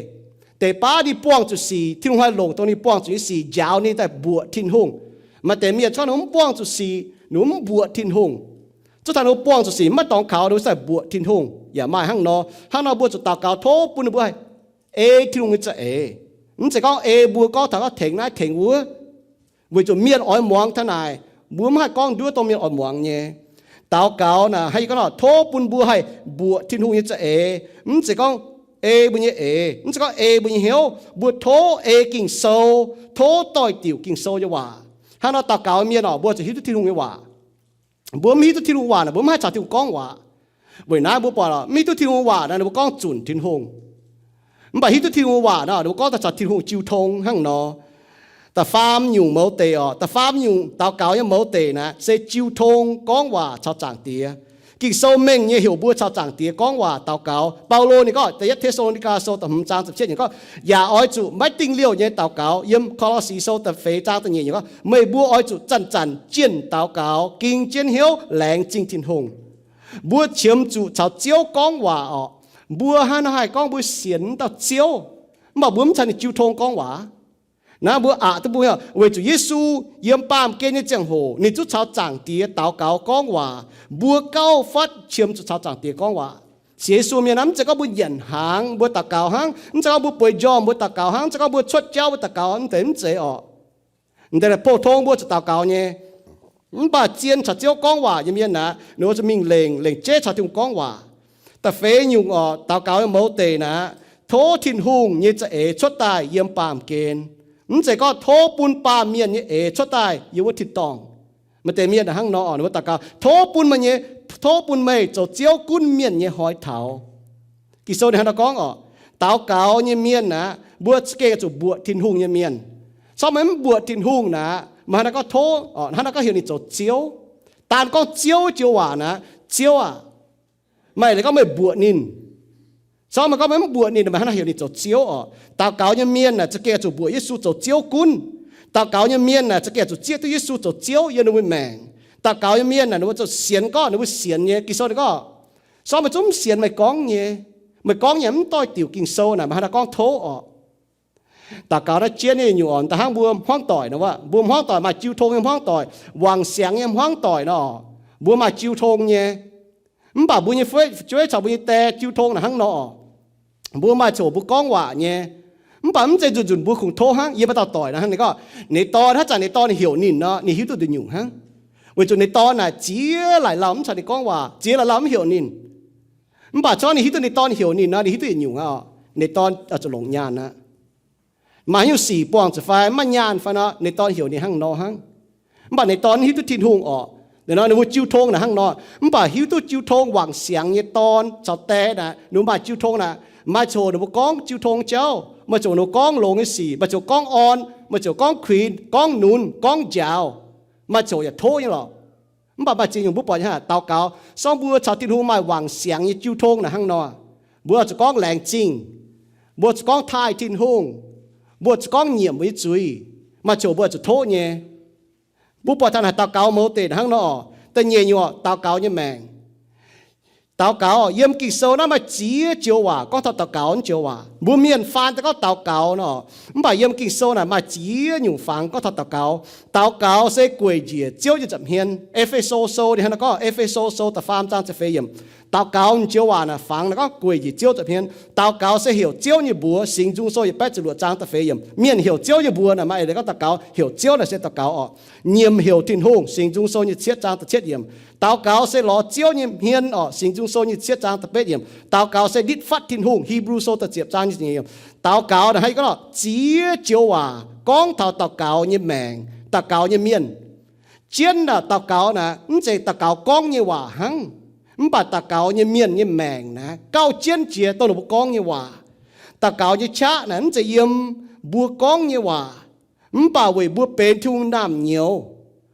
Deix baav ninh buangh zuqc sic, Tin-Hungh haih longc dongh ninh buangh zuqc nyei sic njaaux ninh daaih mbuoqc Tin-Hungh. Maaih deix mienh gorngv ninh mv buangh zuqc sic, ninh mv mbuoqc Tin-Hungh. Zuov taux ninh mbuo buangh zuqc sic maiv dorngx kaux, ninh mbuo daaih mbuoqc Tin-Hungh. Yaac maaih hnangv nor. Hnangv nor mbuo zuqc daux gaux tov bun ninh mbuo haih ei Tin-Hungh nyei za'eix. Mv zeiz gorngv ei mbuo gorngv taux gorngv tengx naaiv tengx wuov, weic zuqc mienh oix muangx taux naaic, mbuo mv haih gorngv nduov dongh mienh oix muangx nyei. Daux gaux naaic hnangv yie gorngv nor, tov bun mbuo haih mbuoqc Tin-Hungh nyei za'eix. Mv zeiz gorngv ei mbuo nyei eix, mv zeiz gorngv ei mbuo nyei hnyouv. Mbuo tov ei Ging-Sou, tov doix-diuc Ging-Sou nyei waac. Hnangv nor daux gaux mienh orqc, mbuo zuqc hiuv duqv Tin-Hungh nyei waac. Mbuo mv hiuv duqv Tin-Hungh waac naaic, mbuo mv haih caux Tin-Hungh gorngv waac. Weic naaiv mbuo buatc mv hiuv duqv Tin-Hungh waac naaic, ninh mbuo gorngv zunc Tin-Hungh. Mv baac hiuv duqv Tin-Hungh waac naaic, ninh mbuo gorngv daaih caux Tin-Hungh jiu tong hnangv nor. Da'faam nyungc mouz deic orqc, da'faam nyungc daux gaux nyei mouz deic naaic se jiu tong gorngv waac caux Zaangc Diex. Ging-Sou mengh nyei heuc mbuo caux Zaangc Diex gorngv waac daux gaux. Baulo ninh gorngv da'yietv Te^saa^lo^ni^gaa Sou da'hmz zaang ziepc cietv nyungc gorngv, yaac oix zuqc maiv dingh liouh nyei daux gaux. Yiem Ko^lo^si Sou da'feix zaang da'nyeic nyungc gorngv, meih mbuo oix zuqc zanc-zanc jienh daux gaux, ging jienv hnyouv laengz zingh Tin-Hungh. Mbuo qiemx zuqc caux Ziouv gorngv waac orqc. Mbuo hnangv naaiv haih gorngv mbuo sienx dauh Ziouv, mv baac mbuo mv caux ninh jiu tong gorngv waac. Naaiv mbuo aqc duqv mbuo weic zuqc Yesu yiem baamh gen nyei ziangh hoc ninh zungv caux Zaangc Diex daux gaux gorngv waac. Mbuo gauh fatv qiemx zuqc caux Zaangc Diex gorngv waac. Sienx Yesu mienh naaiv mv zeiz gorngv mbuo nyanc hnaangx mbuo daux gaux hnangv, mv zeiz gorngv mbuo bueix njormh mbuo daux gaux hnangv, mv zeiz gorngv mbuo cuotv jauv mbuo daux gaux, mv deix mv zeiz orqc. Mv deix naaic pou-tong mbuo zuqc daux gaux nyei. Mv baac zien caux Ziouv gorngv waac nyei mienh naaic, ninh mbuo zuqc mingh lengc, lengc jeiv caux Tin-Hungh gorngv waac. Da'feix nyungc orqc, daux gaux nyei mouz deic naaic, tov Tin-Hungh nyei za'eix cuotv daaih yiem baamh gen. Mv zeiz gorngv tov bun baamh mienh nyei eix cuotv daaih yiem wuov tin-dorngh. Maaih deix mienh hnangv nor orqc, ninh mbuo daux gaux, tov bun meih nyei, tov bun meih zoux Ziouv gunv mienh nyei hnoi taux. Ging-Sou ninh hnangv nor gorngv orqc, daux gaux nyei mienh naaic, mbuo za'gengh zuqc mbuoqc Tin-Hungh nyei mienh. Se gorngv meih mv mbuoqc Tin-Hungh naaic, meih hnangv naaiv gorngv tov, hnangv naaiv gorngv heuc ninh zoux Ziouv. Daan gorngv Ziouv joux waac naaic, Ziouv aah! Maaih leiz gorngv meih mbuoqc ninh. Se gorngv meih gorngv meih mv mbuoqc ninh, meih hnangv naaiv heuc ninh zoux Ziouv orqc. Daux gaux nyei mienh naaic za'gengh zuqc mbuoqc Yesu zoux Ziouv gunv. Daux gaux nyei mienh naaic za'gengh zuqc zieqv duqv Yesu zoux Ziouv yiem ninh mbuo maengc. Daux gaux nyei mienh naaic ninh mbuo zuqc sienx gorngv ninh mbuo sienx nyei. Ging-Sou ninh gorngv, se gorngv meih zungv mv sienx meih gorngv nyei, meih gorngv nyei mv doix-diuc Ging-Sou naaic, meih hnangv naaiv gorngv tov orqc. Daux gaux naaiv jienv nyei nyungc orqc, da'hnangv mbuo hmuangv doic nor, mbuo hmuangv doic maaih jiu tong nyei hmuangv doic, wangc siangx nyei hmuangv doic nor, mbuo maaih jiu tong nyei. Mv baac mbuo nyei fu'jueiv caux mbuo nyei die jiu tong naaic hnangv nor, mbuo maaih ziangh hoc mbuo gorngv waac nyei, Mv baac mv zeiz nzunc nzunc mbuo kungx tov hnangv. Yiem maaih dauh doic naaic hnangv, ninh gorngv ninh dorn hnangv zanc ninh dorn heuc ninh nor, ninh hiuv duqv nduqc nyungc hnangv, weic zuqc ninh dorn naaic ziex laic lauh mv caux ninh gorngv waac, ziex laic lauh mv heuc ninh. Mv baac corc ninh hiuv duqv ninh dorn heuc ninh nor, ninh hiuv duqv yietc nyungc aqv, ninh dorn zuqc longc nyaanh aqv. Maaih haaix nyungc sic buangh zuqc fai maiv nyaanh fai nor, ninh dorn heuc ninh hnangv nor hnangv. Mv baac ninh dorn hiuv duqv Tin-Hungh orqc. Ninh nor ninh mbuo jiu tong naaic hnangv nor. Mv baac hiuv duqv jiu tong wangc siangx nyei dorn caux die naaic, ninh mbuo maaih jiu tong naaic, maaih coc ninh mbuo gorngv jiu tong jauv, maaih coc ninh mbuo gorngv longx nyei sic, maaih coc gorngv orn, maaih coc gorngv kuinx, gorngv nunz, gorngv njaaux, maaih coc yaac tov nyei lorqc. Mv baac maaih ziex nyungc mbuo buatc nyei hnangv daux gaux, sorng mbuo caux Tin-Hungh maaih wangc siangx nyei jiu tong naaic hnangv nor. Mbuo zuqc gorngv laengz zingh, mbuo zuqc gorngv taaih Tin-Hungh, mbuo zuqc gorngv nyiemc mbuo nyei zuiz, maaih coc mbuo zuqc tov nyei. Mbuo buatc taux naaic daux gaux mouz deix hnangv nor. Da'nyeic nyungc, daux gaux nyei maengc. Daux gaux, yiem Ging-Sou naaiv maaih ziex joux waac gorngv taux daux gaux naaiv joux waac. Mbuo mienh faan daaih gorngv daux gaux nor, mv baac yiem Ging-Sou naaic maaih ziex nyungc fangx gorngv taux daux gaux. Daux gaux se gueic njiec Ziouv nyei nza'hmien. E^fe^so Sou ninh hnangv naaiv gorngv, E^fe^so Sou da'faam zaang ziepc feix yiemc, daux gaux joux waac naaic fangx naaic gorngv gueic njiec Ziouv nza'hmien. Daux gaux se heuc Ziouv nyei mbuox. Singx Nzung Sou yietc baeqv ziepc luoqc zaang da'feix yiemc, mienh heuc Ziouv nyei mbuox naaic maaih eix leiz gorngv daux gaux. Heuc Ziouv naaic se daux gaux orqc. Nyiemc heuc Tin-Hungh. Singx Nzung Sou nyei cietv zaang da'cietv yiemc, daux gaux se lorz Ziouv nyei hmien orqc. Singx Nzung Sou nyei cietv zaang da'betv yiemc, daux gaux se nitv fatv Tin-Hungh. Hipv^lu Sou da'ziepc zaang nyei ziepc nyeic yiemc. Daux gaux naaic hnangv gorngv ziex joux waac gorngv taux daux gaux nyei maengc, daux gaux nyei mienh. Jienv naaic daux gaux naaic mv zeiz daux gaux gorngv nyei waac hnangv, mv baac daux gaux nyei mienh nyei maengc naaic gauh jienv jiex dongh ninh mbuo gorngv nyei waac. Daux gaux nyei qaqv naaic mv zeiz yiem mbuo gorngv nyei waac, mv baac weic mbuo benx Tin-Hungh naamh nyouz,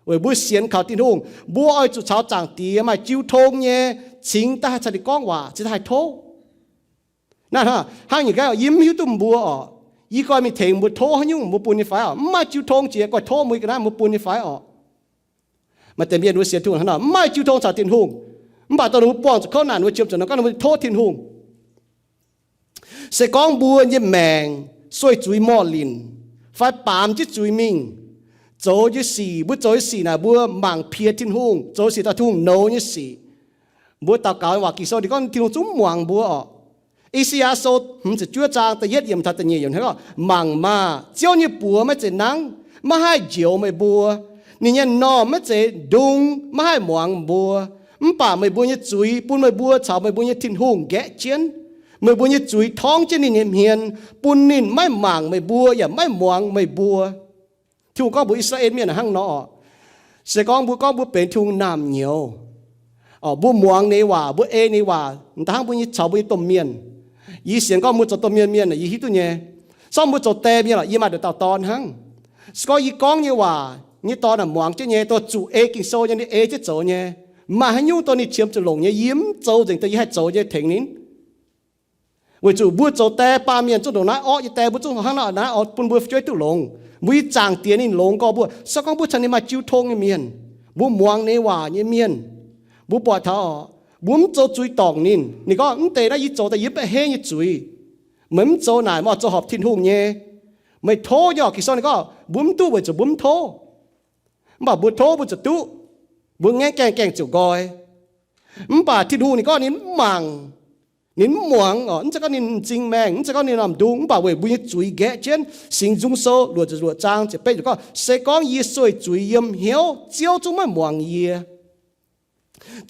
weic mbuo sienx kaux Tin-Hungh, mbuo oix zuqc caux Zaangc Diex maaih jiu tong nyei cingx daaih haih caux ninh gorngv waac, cingx daaih haih tov. Naaiv hnangv nyei gaax, yie mv hiuv duqv mbuo orqc. Yie goiv mingh tengx mbuo tov haaix nyungc mbuo bun nyei fai orqc? Mv maaih jiu tong jiex, goiv tov mbuo ga'naaiv mbuo bun nyei fai orqc? Maaih deix mienh mbuo sienx Tin-Hungh hnangv nor, mv maaih jiu tong caux Tin-Hungh, mv baac dongh ninh mbuo buangh zuqc kouv naanc, ninh mbuo qiemx zuqc nor gorngv ninh mbuo tov Tin-Hungh. Se gorngv mbuo nyei maengc sueih zuiz morh linc fai baamz jienv zuiz mingh, zoux nyei sic, mbuo zoux nyei sic naaic mbuo mangc piex Tin-Hungh, zoux sic daaih Tin-Hungh nouz nyei sic, mbuo daux gaux nyei waac, Ging-Sou ninh gorngv Tin-Hungh zungv muangx mbuo orqc. I^saa^yaa Sou hmz ziepc juov zaang da'yietv yiemc taux da'nyeic yiemc hnangv, Mangc maah! Ziouv nyei buoz maiv zeiz nangv, maiv haih njoux meih mbuo. Ninh nyei m'normh maiv zeiz ndung, maiv haih muangx mbuo. Mv baac meih mbuo nyei zuiz bun meih mbuo caux meih mbuo nyei Tin-Hungh nqaeqv jienv. Meih mbuo nyei zuiz torngv jienv ninh nyei hmien, bun ninh maiv mangc meih mbuo yaac maiv muangx meih mbuo. Tin-Hungh gorngv mbuox I^saa^laa^en Mienh hnangv nor orqc. Se gorngv mbuo gorngv mbuo benx Tin-Hungh naamh nyouz, mbuo muangx ninh nyei waac, mbuo ei ninh nyei waac, m'daaih hnangv mbuo nyei caux mbuo nyei domh mienh. Yie sienx gorngv mbuo zoux domh mienh mienh yie hiuv duqv nyei. Sorng mbuo zoux die mienh lorqc, yie maaih nduqc dauh dorn hnangv. Se gorngv yie gorngv nyei waac nyei dorn naaic muangx jienv nyei, dongh zuqc ei Ging-Sou nyei, ninh ei jienv zoux nyei. Maaih haaix nyungc dongh ninh qiemx zuqc longc nyei, yie mv zoux nzengc dongh yie haih zoux nyei tengx ninh. Weic zuqc mbuo zoux die baamh mienh zungv ndongc naaiv orqv nyei die, mbuo zungv hnangv naaiv oix bun mbuo fu'jueiv duqv longx. Mbuo nyei Zaangc Diex ninh longx gorx mbuo, se gorngv mbuo caux ninh maaih jiu tong nyei mienh, mbuo muangx ninh nyei waac nyei mienh, mbuo buatc taux mbuo mv zoux zuiz dorngc ninh. Ninh gorngv, Mv deix naaiv yie zoux daaih yie mv baac hei nyei zuiz. Meih mv zoux naaic, meih oix zoux horpc Tin-Hungh nyei. Meih tov nyei orqc. Ging-Sou ninh gorngv mbuo mv duqv weic zuqc mbuo mv tov. Mv baac mbuo tov mbuo zuqc duqv. Mbuo ngaengv gaengh gaengh ziouc nqoi. Mv baac Tin-Hungh ninh gorngv ninh mv mangc, ninh mv muangx orqc. Mv zeiz gorngv ninh m'zing maengh, mv zeiz gorngv ninh m'normh ndung, mv baac weic mbuo nyei zuiz nqaeqv jienv. Singx Nzung Sou luoqc ziepc luoqc zaang ziepc betv gorngv, Se gorngv yie sueih zuiz yiem hnyouv, Ziouv zungv maiv muangx yie.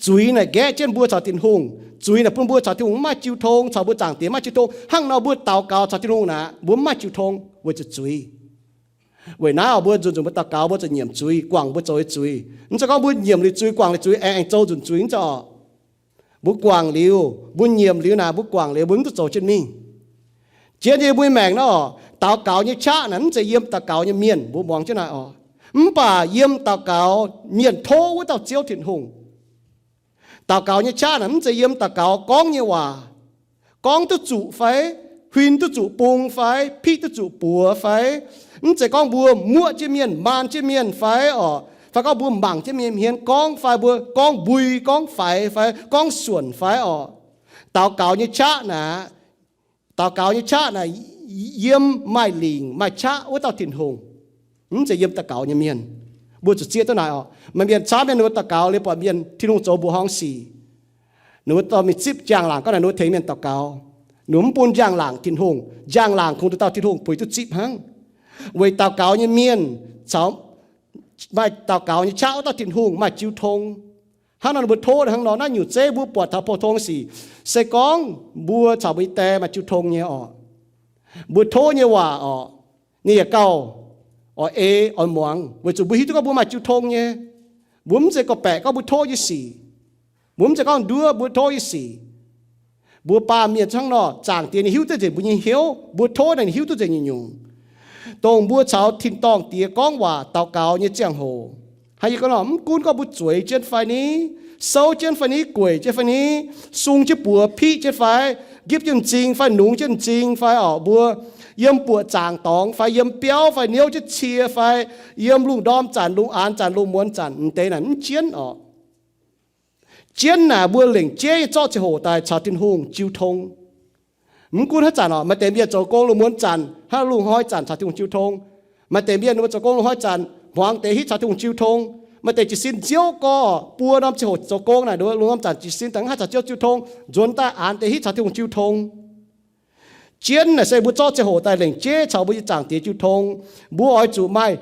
Zuiz naaic nqaeqv jienv mbuo caux Tin-Hungh. Zuiz naaic bun mbuo caux Tin-Hungh mv maaih jiu tong, caux mbuo Zaangc Diex mv maaih jiu tong. Hnangv nor mbuo daux gaux caux Tin-Hungh naaic, mbuo mv maaih jiu tong weic zuqc zuiz. Weic naaiv mbuo nzunc nzunc mbuo daux gaux mbuo zuqc nyiemc zuiz, guangc mbuo zoux nyei zuiz. Mv zeiz gorngv mbuo nyiemc liuz zuiz, guangc liuz zuiz, aengx aengx zoux nzunc zuiz, mv zeiz orqc. Mbuo guangc liuz, mbuo nyiemc liuz naaic, mbuo guangc liuz mbuo mv duqv zoux jienv mingh. Jiex nyei mbuo nyei maengc naaiv orqc, daux gaux nyei qaqv naaic mv zeiz yiem daux gaux nyei mienh, mbuo muangx jienv naaic orqc. Mv baac yiem daux gaux mienh tov wuov dauh Ziouv Tin-Hungh. Daux gaux nyei qaqv naaic mv zeiz yiem daux gaux gorngv nyei waac, gorngv duqv zuqc fai, huin duqv zuqc bung fai, piqv duqv zuqc buoz fai. Mv zeiz gorngv mbuo muoqv jienv mienh, maan jienv mienh fai orqc, fai gorngv mbuo mangc jienv mienh hmien gorngv fai, mbuo gorngv mbui, gorngv faix fai, gorngv suonc fai orqc. Daux gaux nyei qaqv naaic, daux gaux nyei qaqv naaic yiem maaih lingc maaih qaqv wuov dauh Tin-Hungh. Mv zeiz yiem daux gaux nyei mienh. Mbuo zuqc zieqv duqv naaic orqc. Maaih mienh camv mienh ninh mbuo daux gaux liuz buatc mienh Tin-Hungh zoux mbuoqc horngh sic, ninh mbuo dorh mingh zipv jaang-laangc gorngv naaic ninh mbuo tengx mienh daux gaux. Ninh mv bun njang-laangc Tin-Hungh. Njang-laangc kungx duqv dauh Tin-Hungh puix duqv zipv hnangv. Weic daux gaux nyei mienh caux maaih daux gaux nyei qaqv wuov dauh Tin-Hungh maaih jiu tong. Hnangv nor ninh mbuo tov hnangv nor. Naaiv nyungc zeiv mbuo buatc taux pou-tong sic. Se gorngv mbuo caux mbuo nyei die maaih jiu tong nyei orqc, mbuo tov nyei waac orqc, ninh yaac gauh oix ei oix muangx, weic zuqc mbuo hiuv duqv gorngv mbuo maaih jiu tong nyei. Mbuo mv zeiz gorngv-baeqc gorngv mbuo tov nyei sic. Mbuo mv zeiz gorngv nduov mbuo tov nyei sic. Mbuo baamh mienh hnangv nor, Zaangc Diex ninh hiuv duqv nzengc mbuo nyei hnyouv, mbuo tov ninh hiuv duqv nzengc nyungc-nyungc. Dongh mbuo caux tin-dorngh Diex gorngv waac daux gaux nyei ziangh hoc, haaix nyungc gorngv nor, mv gunv gorngv mbuo zueiz jienv fai ni, souv jienv fai ni, gueic jienv fai ni, sung jienv buoz, piqv jienv fai, nqipv jienv m'zing fai, nungx jienv m'zing fai orqc, mbuo yiem buoqc zaangc dorngx fai yiem biauv fai niouv jienv cie fai yiem lungh ndorm zanc, lungh aanx zanc, lungh muonz zanc, m'deix naaic mv jienv orqc. Jienv naaic mbuo lengc jeiv nyei zorqv ziangh hoc daaih caux Tin-Hungh jiu tong. Mv gunv haaix zanc orqc, maaih deix mienh zoux gong lungh muonz zanc, hnangv lungh hnoi zanc caux Tin-Hungh jiu tong. Maaih deix mienh ninh mbuo zoux gong lungh hnoi zanc, hmuangx deix hitv caux Tin-Hungh jiu tong. Maaih deix jiez sin nziouv gorx, buo norm ziangh hoc zoux gong naaic, lungh norm zanc jiez sin daaih mv haih caux Ziouv jiu tong, nzuonx daaih aanx deix hitv caux Tin-Hungh jiu tong. Jienv naaic se mbuo zorqv ziangh hoc daaih lengc jeiv caux mbuo nyei Zaangc Diex jiu tong. Mbuo oix zuqc maaih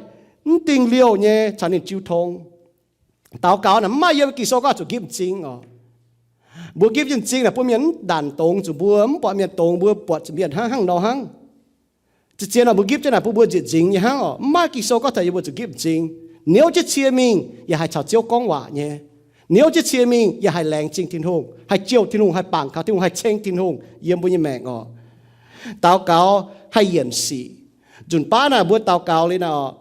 mv dingh liouh nyei caux ninh jiu tong. Daux gaux naaic mv maaih yiem Ging-Sou gorngv zuqc nqipv m'zing orqc. Mbuo nqipv jienv m'zing naaic bun mienh mv ndanc dongz zuqc mbuo, mv buatc mienh dongz mbuo, buatc zuqc mienh hnangv, hnangv nor hnangv. Zien-zien nor mbuo nqipv jienv naaic bun mbuo nzieqc nzingx nyei hnangv orqc. Mv maaih Ging-Sou gorngv taux yie mbuo zuqc nqipv m'zing. Niouv jienv cie mingh yaac haih caux Ziouv gorngv waac nyei. Niouv jienv cie mingh yaac haih laengz zingh Tin-Hungh, haih jouh Tin-Hungh, haih bangc kaux Tin-Hungh, haih ceng Tin-Hungh yiem mbuo nyei maengc orqc. Daux gaux haih yienc sic. Nzunc baav naaic mbuo daux gaux liuz naaic orqc,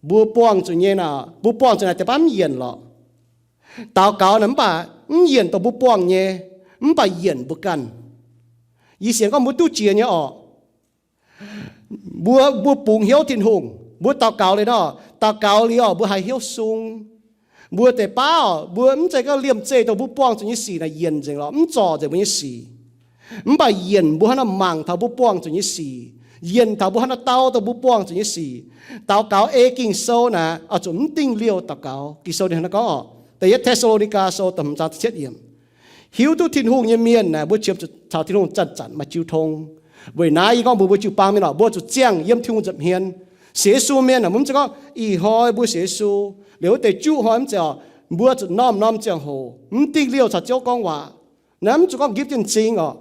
mbuo buangh zuqc nyei naaic, mbuo buangh zuqc naaic deix baav mv yienc lorqc. Daux gaux naaic mv baac mv yienc dongh mbuo buangh nyei, mv baac yienc mbuo ganh. Yie sienx gorngv mbuo duqv jiex nyei orqc. Mbuo, mbuo bungx hnyouv Tin-Hungh, mbuo daux gaux liuz nor, daux gaux liuz orqc, mbuo haiz hnyouv sung. Mbuo deix baav orqc, mbuo mv zeiz gorngv liemh zeih dongh mbuo buangh zuqc nyei sic naaic yienc nzengc lorqc, mv zorc nzengc mbuo nyei sic. Mv baac yienc mbuo hnangv nor mangc taux mbuo buangh zuqc nyei sic, yienc taux mbuo hnangv nor dau dongh mbuo buangh zuqc nyei sic. Daux gaux ei Ging-Sou naaic oix zuqc mv dingh liouh daux gaux. Ging-Sou ninh hnangv nor gorngv orqc, Da'yietv Te^saa^lo^ni^gaa Sou da'hmz zaang ziepc cietv yiemc, hiuv duqv Tin-Hungh nyei mienh naaic mbuo qiemx zuqc caux Tin-Hungh zanc-zanc maaih jiu tong. Weic naaiv yie gorngv mbuox mbuo jiu-baang mienh orqc, mbuo zuqc ziangh yiem Tin-Hungh nza'hmien. Sienx Yesu mienh naaic mbuo mv zeiz gorngv ih hnoi mbuo sienx Yesu, liuz wuov deix juqv hnoi mv zeiz orqc, mbuo zuqc norm-norm norm ziangh hoc mv dingh liouh caux Ziouv gorngv waac. Naaiv mv zuqc gorngv nqipv jienv m'zing orqc.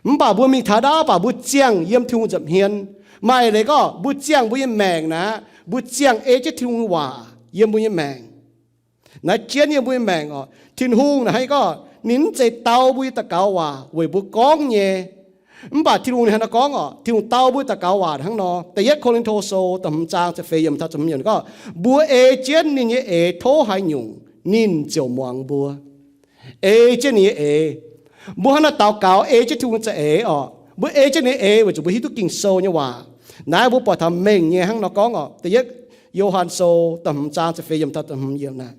Mv baac mbuo mingh taux ndaauv baac mbuo ziangh yiem Tin-Hungh nza'hmien. Maaih leiz gorngv mbuo ziangh mbuo nyei maengc naaic, mbuo ziangh ei jienv Tin-Hungh nyei waac yiem mbuo nyei maengc. Naaiv jienv yiem mbuo nyei maengc orqc. Tin-Hungh naaic hnangv gorngv ninh mv zeiz dau mbuo nyei daux gaux waac weic mbuo gorngv nyei. Mv baac Tin-Hungh ninh hnangv nor gorngv orqc, Tin-Hungh dau mbuo daux gaux waac hnangv nor. Da'yietv Ko^lin^to Sou da'hmz zaang ziepc feix yiemc taux ziepc hmz yiemc gorngv, mbuo ei jienv ninh nyei eix tov haaix nyungc, ninh ziouc muangx mbuo. Ei jienv ninh nyei eix. Mbuo hnangv nor daux gaux ei jienv Tin-Hungh za'eix orqc. Mbuo ei jienv ninh nyei eix weic zuqc mbuo hiuv duqv Ging-Sou nyei waac. Naaiv mbuo buatc taux mengh nyei hnangv nor gorngv orqc. Da'yietv Yo^han Sou da'hmz zaang ziepc feix yiemc taux da'hmz yiemc naaic,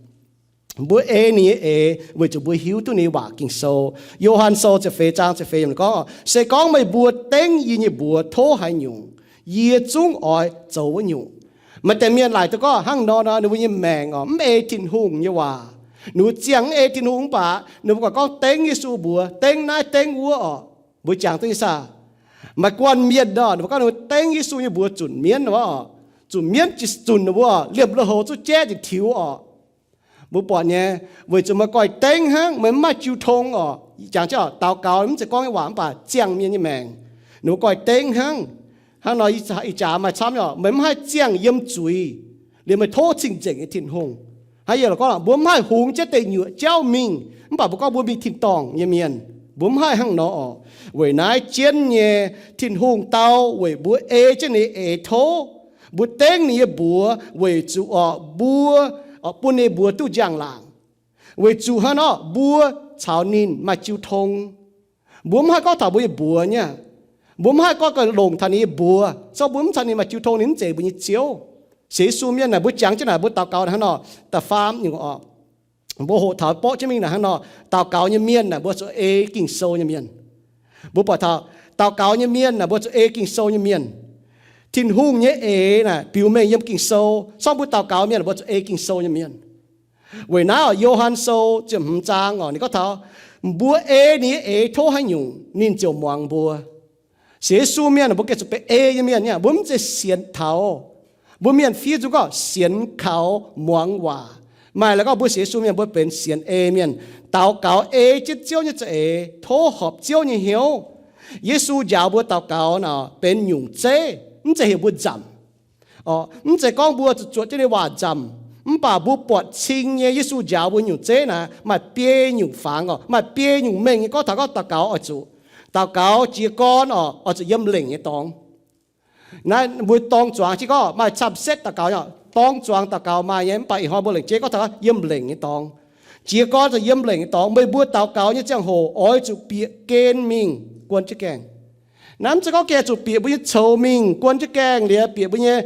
mbuo ei ninh nyei eix weic zuqc mbuo hiuv duqv ninh nyei waac Ging-Sou. Yo^han Sou ziepc feix zaang ziepc feix yiemc gorngv orqc, se gorngv meih mbuo dengv yie nyei mbuox tov haaix nyungc, yie zungv oix zoux wuov nyungc. Maaih deix mienh laaic duqv gorngv hnangv nor nor, ninh mbuo nyei maengc orqc mv ei Tin-Hungh nyei waac. Ninh mbuo ziangh mv ei Tin-Hungh mv baac ninh mbuo gorngv dengv Yesu mbuox, dengv naaiv dengv wuov orqc. Mbuo jangx duqv nyei saah? Maaih guanh mienh nor, ninh mbuo gorngv ninh mbuo dengv Yesu nyei mbuox zunc mienv orqc, zunc mienv zunc ninh mbuo liemh lui-houx zuqv jaiv ziouc tiux orqc. Mbuo buatc nyei, weic zuqc meih goiv dengv hnangv, meih mv maaih jiu tong orqc. Jangx jienv orqc, daux gaux mv zeiz gorngv nyei waac mv baac ziangh mienh nyei maengc. Ninh mbuo goiv dengv hnangv. Hnangv nor ih jaax maaih camv nyei orqc, meih mv haih ziangh yiem zuiz, liemh meih tov cing-nzengc nyei Tin-Hungh. Hnangv yie gorngv, mbuo mv haih hungx jienv deic-nyuoqc jauv mingh, mv baac mbuo gorngv mbuo mingh tin-dorngh nyei mienh. Mbuo mv haih hnangv nor orqc. Weic naaiv jienv nyei, Tin-Hungh dau weic mbuo ei jienv ninh nyei eix tov. Mbuo dengv ninh nyei mbuox weic zuqc orqc mbuo, orqc bun ninh mbuox duqv njang-laangc. Weic zuqc hnangv nor mbuo caux ninh maaih jiu tong. Mbuo mv haih gorngv taux mbuo nyei mbuox nyei. Mbuo mv haih gorngv gauh longc taux ninh nyei mbuox, se gorngv mbuo mv caux ninh maaih jiu tong, ninh mv zeiz mbuo nyei Ziouv. Sienx Yesu mienh naaic, mbuo jangx jienv naaic, mbuo daux gaux hnangv nor, da'faam nyungc orqc, mbuo hoqc taux borqv jienv mingh naaic hnangv nor, daux gaux nyei mienh naaic mbuo zuqc ei Ging-Sou nyei mienh. Mbuo buatc taux daux gaux nyei mienh naaic mbuo zuqc ei Ging-Sou nyei mienh. Tin-Hungh nyei eix naaic biux mengh yiem Ging-Sou, se gorngv mbuo daux gaux mienh naaic mbuo zuqc ei Ging-Sou nyei mienh. Weic naaiv orqc, Yo^han Sou ziepc hmz zaang orqc, ninh gorngv taux, mbuo ei ninh nyei eix tov haaix nyungc, ninh ziouc muangx mbuo. Sienx Yesu mienh mbuo gengh zuqc benx ei nyei mienh nyei. Mbuo mv zeiz sienx taux. Mbuo mienh fiev nzung gorngv sienx kaux muangx waac. Maaih la'gorngv mbuo sienx Yesu mienh mbuo benx sienx ei mienh, daux gaux ei jienv Ziouv nyei za'eix, tov horpc Ziouv nyei hnyouv. Yesu njaaux mbuo daux gaux naaic benx nyungc zeiv, mv zeiz heuc mbuo nzamc. Mv zeiz gorngv mbuo zuqc zuotc jienv ninh waac nzamc, mv baac mbuo buatc cing nyei Yesu njaaux mbuo nyungc zeiv naaic maaih biei nyungc fangx oc, maaih biei nyungc mengh nyei gorngv taux gorngv daux gaux oix zuqc, daux gaux jiez gorn oc, oix zuqc yiem lengc nyei dorngx. Naaiv mbuo dorng zuangx jienv gorngv maaih camv setv daux gaux nyei, dorng zuangx daux gaux maaih nyei, mv baac ih hnoi mbuo lengc jeiv gorngv taux yiem lengc nyei dorngx. Jiez gorn zuqc yiem lengc nyei dorngx. Meih mbuo daux gaux nyei ziangh hoc oix zuqc bieqc gen mingh guon jienv gaengh. Naaiv mv zeiz gorngv gengh zuqc bieqc mbuo nyei coux mingh guon jienv gaengh liuz bieqc mbuo nyei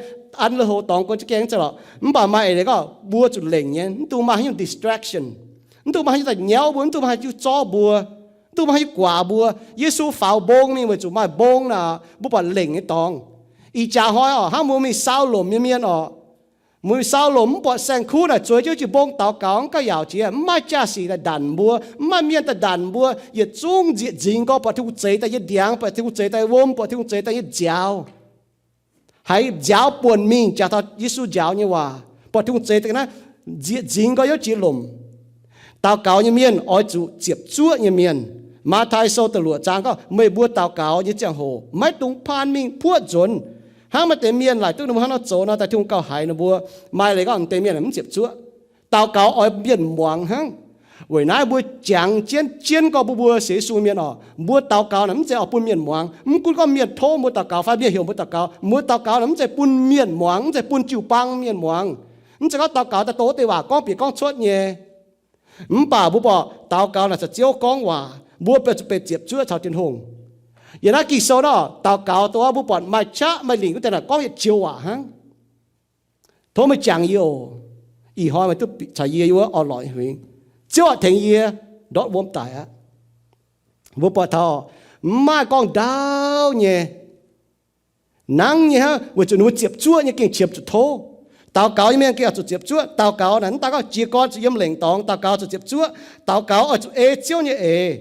an lui-houx dorngx guon jienv gaengh mv zeiz lorqc. Mv baac maaih eix leiz gorngv mbuo zuqc lengc nyei, mv dungx maaih haaix nyungc distraction, mv dungx maaih haaix nyungc daaih nyauv mbuo, mv dungx maaih haaix nyungc zorqv mbuo, mv dungx maaih haaix nyungc guaax mbuo. Yesu faaux mbong mingh weic zuqc maaih mbong naaic, mbuo buatc lengc nyei dorngx. Ih jaax hnoi oc, hnangv mbuo mingh sau lomc nyei mienh oc, mbuo mingh sau lomc mv buatc saeng-kuv naaic zueiz jienv jiu-mbong daux gaux mv gauh yaauc jiex, mv maaih jaa-sic daaih ndanc mbuo, mv maaih mienh daaih ndanc mbuo. Yietc zungv nzieqc nzingx gorx buatc Tin-Hungh zeix daaih nyei ndiangx, buatc Tin-Hungh zeix daaih nyei wuom, buatc Tin-Hungh zeix daaih nyei nziaaux. Haiz nziaaux buonc mingh jaax taux Yesu njaaux nyei waac, buatc Tin-Hungh zeix daaih naaiv nzieqc nzingx gorx yiem jiex lomc. Daux gaux nyei mienh oix zuqc ziepc zuoqv nyei mienh. Matv^taai Sou da'luoqc zaang gorngv, meih mbuo daux gaux nyei ziangh hoc maiv dungx paan mingh puoqv nzuonx. Hnangv maaih deix mienh laaic duqv ninh mbuo hnangv nor zoux nor, daaih Tin-Hungh gauh haiz ninh mbuo. Maaih leiz gorngv deix mienh mv ziepc zuoqv. Daux gaux oix mienh muangx hnangv. Weic naaiv mbuo jangx jienv, jienv gorngv mbuo, mbuo sienx Yesu mienh oc, mbuo daux gaux naaic mv zeiz oix bun mienh muangx. Mv gunv gorngv mienh tov mbuo daux gaux fai mienh heuc mbuo daux gaux, mbuo daux gaux naaic mv zeiz bun mienh muangx, mv zeiz bun jiu-baang mienh muangx. Mv zeiz gorngv daux gaux daaih dongh wuov deix waac gorngv bieqc gorngv cuotv nyei. Mv baac mbuo buatc daux gaux naaic caux Ziouv gorngv waac, mbuo benx zuqc benx ziepc zuoqv caux Tin-Hungh. Yiem naaiv Ging-Sou nor daux gaux dongh mbuo buatc maaih qaqv maaih lingc wuov deix naaic gorngv yietc joux waac hnangv. Tov meih jangx yie oc. Ih hnoi meih duqv caux yie yiem wuov orn-lorqc huingx. Ziouv aac, tengx yie ndortv wuom daic aqv. Mbuo buatc taux mv maaih gorngv ndaauv nyei, nangv nyei hnangv, weic zuqc ninh mbuo ziepc zuoqv nyei gengh qiemx zuqc tov. Daux gaux nyei mienh gengh oix zuqc ziepc zuoqv. Daux gaux naaic mv daaih gorngv jiez gorn zuqc yiem lengc dorngx, daux gaux zuqc ziepc zuoqv. Daux gaux oix zuqc ei Ziouv nyei eix.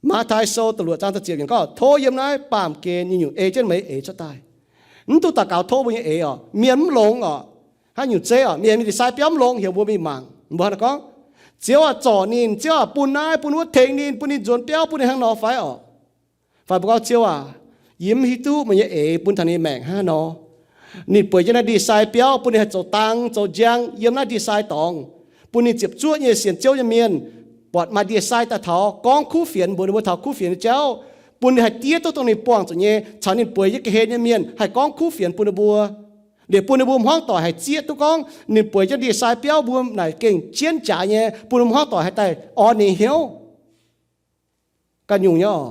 Matv^taai Sou da'luoqc zaang da'ziepc yiemc gorngv, tov yiem naaiv baamh gen nyungc-nyungc ei jienv meih eix cuotv daaih. Mv dungx daux gaux tov mbuo nyei eix oc. Mienh mv longx oc. Haaix nyungc zeiv oc, mienh mingh ndie-sai biauv mv longx, heuc mbuo mingh mangc. Mbuo hnangv naaiv gorngv, Ziouv aac, zorc ninh, Ziouv aac, bun naaiv bun wuov, tengx ninh, bun ninh nzuonx biauv, bun ninh hnangv nor fai oc? Fai mbuo gorngv, Ziouv aac, yie mv hiuv duqv meih nyei eix bun taux ninh maengc hnangv nor. Ninh bueix jienv naaiv ndie-sai biauv, bun ninh haih zoux dang zoux njang yiem naaiv ndie-sai dorngx, bun ninh ziepc zuoqv nyei sienx Ziouv nyei mienh buatc maaih ndie-sai daaih taux gorngv kuv fienx mbuox ninh mbuo taux kuv fienx nyei jauv, bun ninh haih diev duqv dongh ninh buangh zuqc nyei caux ninh bueix nyei ga'hlen nyei mienh haih gorngv kuv fienx bun ninh mbuo. Liuz bun ninh mbuo hmuangv doic haih zieqv duqv gorngv ninh bueix jienv ndie-sai biauv mbuo naaic gengh jienv jaaix nyei, bun ninh mbuo hmuangv doic haih daaih orn ninh hnyouv. Ganh nyungc nyei oc.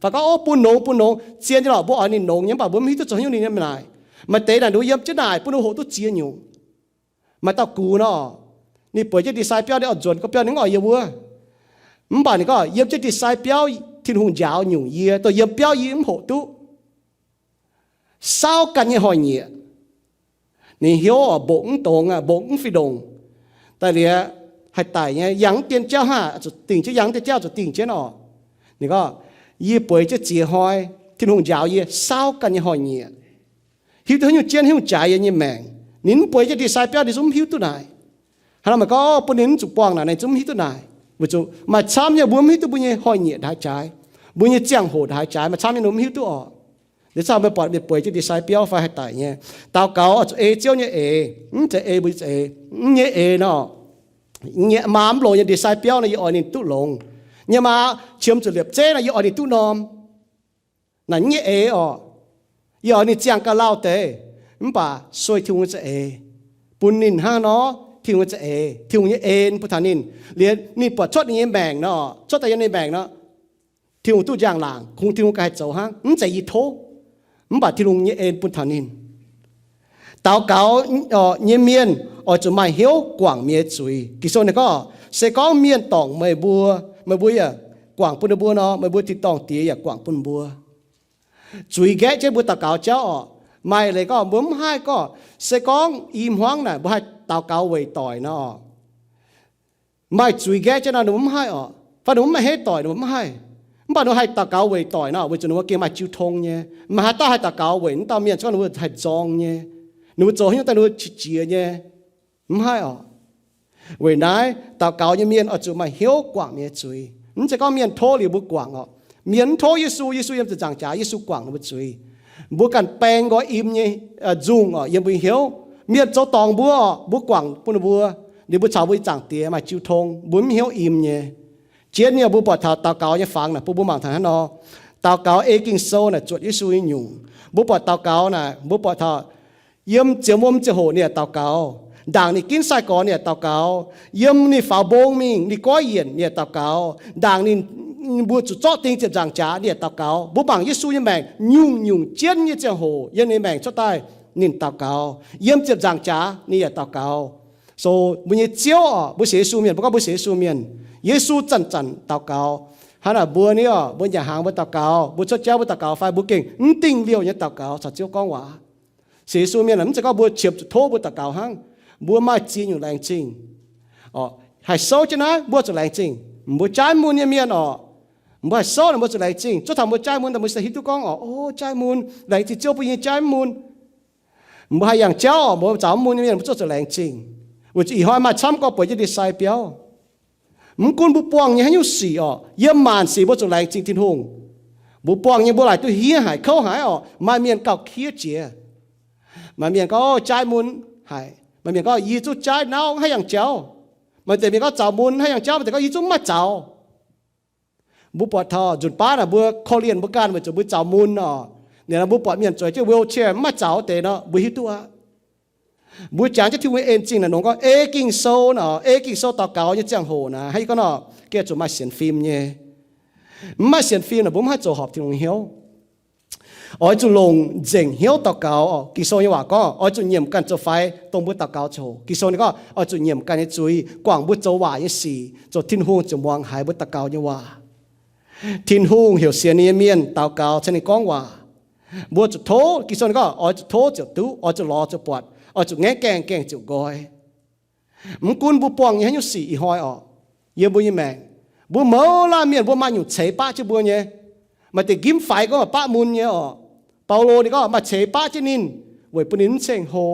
Fai gorngv, ov, bun nongx, bun nongx, zien nyei lorqc, mbuo oix ninh nongx nyei, mv baac mbuo mv hiuv duqv zoux haaix nyungc ninh nyei naaic. Maaih deix naaic ninh mbuo yiem jienv naaic bun ninh hoqc duqv ziex nyungc. Maaih dauh gux nor, ninh bueix jienv ndie-sai biauv, ninh oix nzuonx go biauv ninh mv oix yiem wuov. Mv baac ninh gorngv, yiem jienv ndie-sai biauv Tin-Hungh njaaux nyungc yie, dongh yiem biauv yie mv hoqc duqv. Saauv ganh nyei hnoi-nyieqc. Ninh hnyouv oc, mbongc mv dongz aqv, mbongc mv fih ndongc. Daaih liuz haih daic nyei, yangh mv dien jauv hnangv, zuqc dingh jienv, yangh mv dien jauv zuqc dingh jienv oc. Ninh gorngv, yie bueix jienv ziex hnoi, Tin-Hungh njaaux yie saauv ganh nyei hnoi-nyieqc. Hiuv duqv haaix nyungc jienv, haaix nyungc jaaix yie nyei maengc. Ninh mv bueix jienv ndie-sai biauv ninh zungv mv hiuv duqv naaic. Hnangv nor meih gorngv bun ninh mv zuqc buangh naaic, ninh zungv mv hiuv duqv naaic. Weic zuqc maaih camv nyei mbuo mv hiuv duqv mbuo nyei hnoi-nyieqc ndaaih jaaix, mbuo nyei ziangh hoc ndaaih jaaix, maaih camv nyei ninh mv hiuv duqv oc. Liuz camv meih buatc ninh bueix jienv ndie-sai biauv fai haih daic nyei. Daux gaux oix zuqc ei Ziouv nyei eix, mv zeiz ei mbuo nyei za'eix. Mv nyei eix nor, nyei maa mv longx nyei ndie-sai biauv nor, yie oix ninh duqv longx. Nyei maa qiemx zuqc liepc zeiv nor, yie oix ninh duqv norm. Naaic mv nyei eix oc. Yie oix ninh ziangh gauh lauh deix, mv baac sueih Tin-Hungh nyei za'eix, bun ninh hnangv nor, Tin-Hungh nyei za'eix, Tin-Hungh nyei en bun taux ninh. Liuz ninh buatc cuotv ninh nyei maengc nor, cuotv daaih yiem ninh maengc nor, Tin-Hungh duqv njang-laangc, kungx Tin-Hungh ganh haih zoux hnangv, mv zeiz yie tov, mv baac Tin-Hungh nyei en bun taux ninh. Daux gaux nyei mienh oix zuqc maaih hnyouv guangc mienh nyei zuiz. Ging-Sou ninh gorngv, se gorngv mienh dorngc meih mbuo, meih mbuo yaac guangc bun ninh mbuo nor, meih mbuo tin-dorngh Diex yaac guangc bun mbuo. Zuiz nqaeqv jienv mbuo daux gaux jauv oc. Maaih leiz gorngv mbuo mv haih gorngv, se gorngv i hmuangv naaic mbuo haih daux gaux weic doic nor, maaih zuiz nqaeqv jienv nor ninh mbuo mv haih oc. Fai ninh mbuo mv maaih hnyouv doic ninh mbuo mv haih. Mv baac ninh mbuo haih daux gaux weic doic nor, weic zuqc ninh mbuo gengh maaih jiu tong nyei. Mv baac haaix dauh haih daux gaux weic naaiv dauh mienh, se gorngv ninh mbuo haih nzorng nyei, ninh mbuo zoux haaix nyungc daaih ninh mbuo qiex jiez nyei, mv haih oc. Weic naaiv, daux gaux nyei mienh oix zuqc maaih hnyouv guangc ninh nyei zuiz. Mv zeiz gorngv mienh tov liuz mbuo guangc oc. Mienh mv tov Yesu, Yesu yiem ziepc nzaangc jaax, Yesu guangc ninh mbuo zuiz. Mbuo ganh baeng nqoi im nyei nzungh oc, yiem mbuo nyei hnyouv. Mienh zoux dorngc mbuo oc, mbuo guangc bun ninh mbuo, ninh mbuo caux mbuo nyei Zaangc Diex maaih jiu tong, mbuo mv hnyouv im nyei. Jienv nyei mbuo buatc taux daux gaux nyei fangx naaic, bun mbuo mangc taux hnangv nor. Daux gaux ei Ging-Sou naaic zuotc Yesu nyei nyungc. Mbuo buatc daux gaux naaic, mbuo buatc taux yiem ziepc wuom ziangh hoc ninh yaac daux gaux. Ndaangc ninh ginv sai-gorx ninh yaac daux gaux. Yiem ninh faaux mbong mingh, ninh goiv yienc ninh yaac daux gaux. Ndaangc ninh, mbuo zuqc zorqv ding ziepc nzaangc jaax ninh yaac daux gaux. Mbuo mangc Yesu nyei maengc nyungc-nyungc jienv nyei ziangh hoc yiem ninh maengc cuotv daaih ninh daux gaux. Yiem ziepc nzaangc jaax ninh yaac daux gaux. So mbuo nyei Ziouv oc, mbuo sienx Yesu mienh, mbuo gorngv mbuo sienx Yesu mienh, Yesu zanc-zanc daux gaux. Hnangv naaic mbuo ni oc, mbuo nyanc hnaangx mbuo daux gaux, mbuo cuotv jauv mbuo daux gaux fai mbuo gengh mv dingh liouh nyei daux gaux caux Ziouv gorngv waac. Sienx Yesu mienh mv zeiz gorngv mbuo qiemx zuqc tov mbuo daux gaux hnangv. Mbuo maaih ziex nyungc laengz zingh. Haih souv jienv naaiv mbuo zuqc laengz zingh. Mbuo jaaiv mun nyei mienh oc, mbuo haih souv naaic mbuo zuqc laengz zingh. Zuov taux mbuo jaaiv mun daaih mbuo se hiuv duqv gorngv oc, o, jaaiv mun, laengz zingh Ziouv bun yie nyei jaaiv mun. Mbuo haih yangh jauv oc, mbuo zaux mun nyei mienh mbuo zuov zuqc laengz zingh. Weic zuqc ih hnoi maaih camv gorx bueix jienv ndie-sai biauv. Mv gunv mbuo buangh nyei haaix nyungc sic oc, yiem maanc sic mbuo zuqc laengz zingh Tin-Hungh. Mbuo buangh nyei mbuo laaic duqv hniev haic, kouv haic oc. Maaih mienh gauh kiev jiex. Maaih mienh gorngv, o, jaaiv mun haic. Maaih mienh gorngv, yie zungv jaaiv nauv, haih yangh jauv. Maaih deix mienh gorngv zaux mun haih yangh jauv, maaih deix gorngv yie zungv mv maaih zaux. Mbuo buatc taux nzunc baav naaic mbuo korv-lienh mbuo ganh weic zuqc mbuo zaux mun oc. Ninh mbuo buatc mienh zueiz jienv wheelchair mv maaih zaux deix nor, mbuo hiuv duqv aqv. Mbuo jangx jienv Tin-Hungh nyei en zingh naaic nongx gorngv ei Ging-Sou nor, ei Ging-Sou daux gaux nyei ziangh hoc naaic, hnangv yie gorngv nor, gengh zuqc maaih sienx fim nyei. Mv maaih sienx fim naaic mbuo mv haih zoux horpc Tin-Hungh nyei hnyouv. Oix zuqc longc nzengc hnyouv daux gaux. Ging-Sou nyei waac gorngv oix zuqc nyiemc ganh zoux faix dongh mbuo daux gaux ziangh hoc. Ging-Sou ninh gorngv oix zuqc nyiemc ganh nyei zuiz, guangc mbuo zoux waaic nyei sic, zoux Tin-Hungh ziouc muangx haiz mbuo daux gaux nyei waac. Tin-Hungh heuc sienx ninh nyei mienh daux gaux caux ninh gorngv waac. Mbuo zuqc tov, Ging-Sou ninh gorngv oix zuqc tov ziouc duqv, oix zuqc lorz ziouc buatc, oix zuqc ngaengv gaengh, gaengh ziouc nqoi. Mv gunv mbuo buangh nyei haaix nyungc sic ih hnoi oc, yiem mbuo nyei maengc, mbuo mouz laanh mienh mbuo maaih nyungc ceix baqv jienv mbuo nyei. Maaih deix nqimv faix gorngv maaih baqv mun nyei oc. Baulo ninh gorngv maaih ceix baqv jienv ninh weic bun ninh mv ceng-hlo.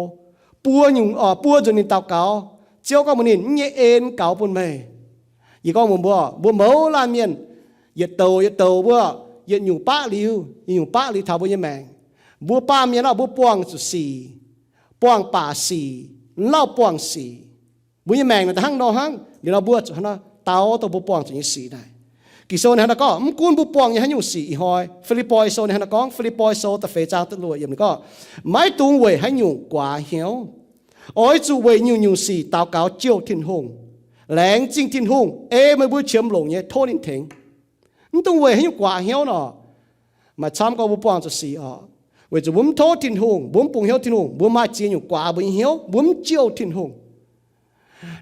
Buo nyungc, buo nzunc ninh daux gaux, Ziouv gorngv mbuox ninh, mv nyei en gaux bun meih. Yie gorngv mbuox mbuo, mbuo mouz laanh mienh, yietc douc yietc douc mbuo, yietc nyungc baqv liuz, yietc nyungc baqv liuz taux mbuo nyei maengc. Mbuo baamh mienh oc, mbuo buangh zuqc sic, buangh baac sic, mv lauh buangh sic. Mbuo nyei maengc naaic hnangv nor hnangv, liuz nor mbuo zuqc hnangv nor daux dongh mbuo buangh zuqc nyei sic naaic. Ging-Sou ninh hnangv nor gorngv, mv gunv mbuo buangh nyei haaix nyungc sic ih hnoi, Fi^lipv^poi Sou ninh hnangv nor gorngv, Fi^lipv^poi Sou da'feix zaang da'luoqc yiemc ninh gorngv, maiv dungx weic haaix nyungc guaax hnyouv. Oix zuqc weic nyungc-nyungc sic daux gaux jouh Tin-Hungh, laengz zingh Tin-Hungh ei meih mbuo qiemx longc nyei tov ninh tengx. Mv dungx weic haaix nyungc guaax hnyouv nor. Maaih camv gorngv mbuo buangh zuqc sic oc, weic zuqc mbuo mv tov Tin-Hungh, mbuo mv bungx hnyouv Tin-Hungh, mbuo maaih ziex nyungc guaax mbuo nyei hnyouv, mbuo mv jouh Tin-Hungh.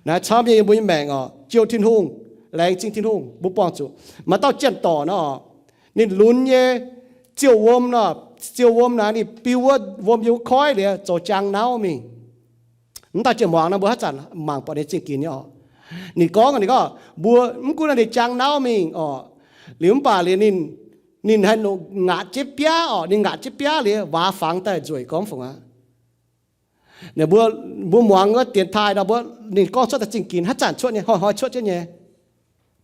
Naaiv camv nyei yiem mbuo nyei maengc oc, jouh Tin-Hungh, laengz zingh Tin-Hungh, mbuo buangh zuqc. Maaih dauh janx-dorc nor, ninh lunx nyei ziouh wuom nor, ziouh wuom naaic ninh biu wuov wuom yiem wuov koiv liuz zoux jaang nauv mingh. Mv dauh jiex muangx nor mbuo haaix zanc mangc buatc ninh zingh ginx nyei oc. Ninh gorngv, ninh gorngv mbuo mv gunv ninh jaang nauv mingh oc, liuz mv baac liuz ninh, ninh haih ngaatc jienv biaav oc, ninh ngaatc jienv biaav liuz waac fangx daaih nzueic gorngv fungc aqv. Mbuo, mbuo muangx wuov dienx taaih nor mbuo, ninh gorngv cuotv daaih zingh ginx haaix zanc cuotv nyei, hnoi-hnoi cuotv jienv nyei.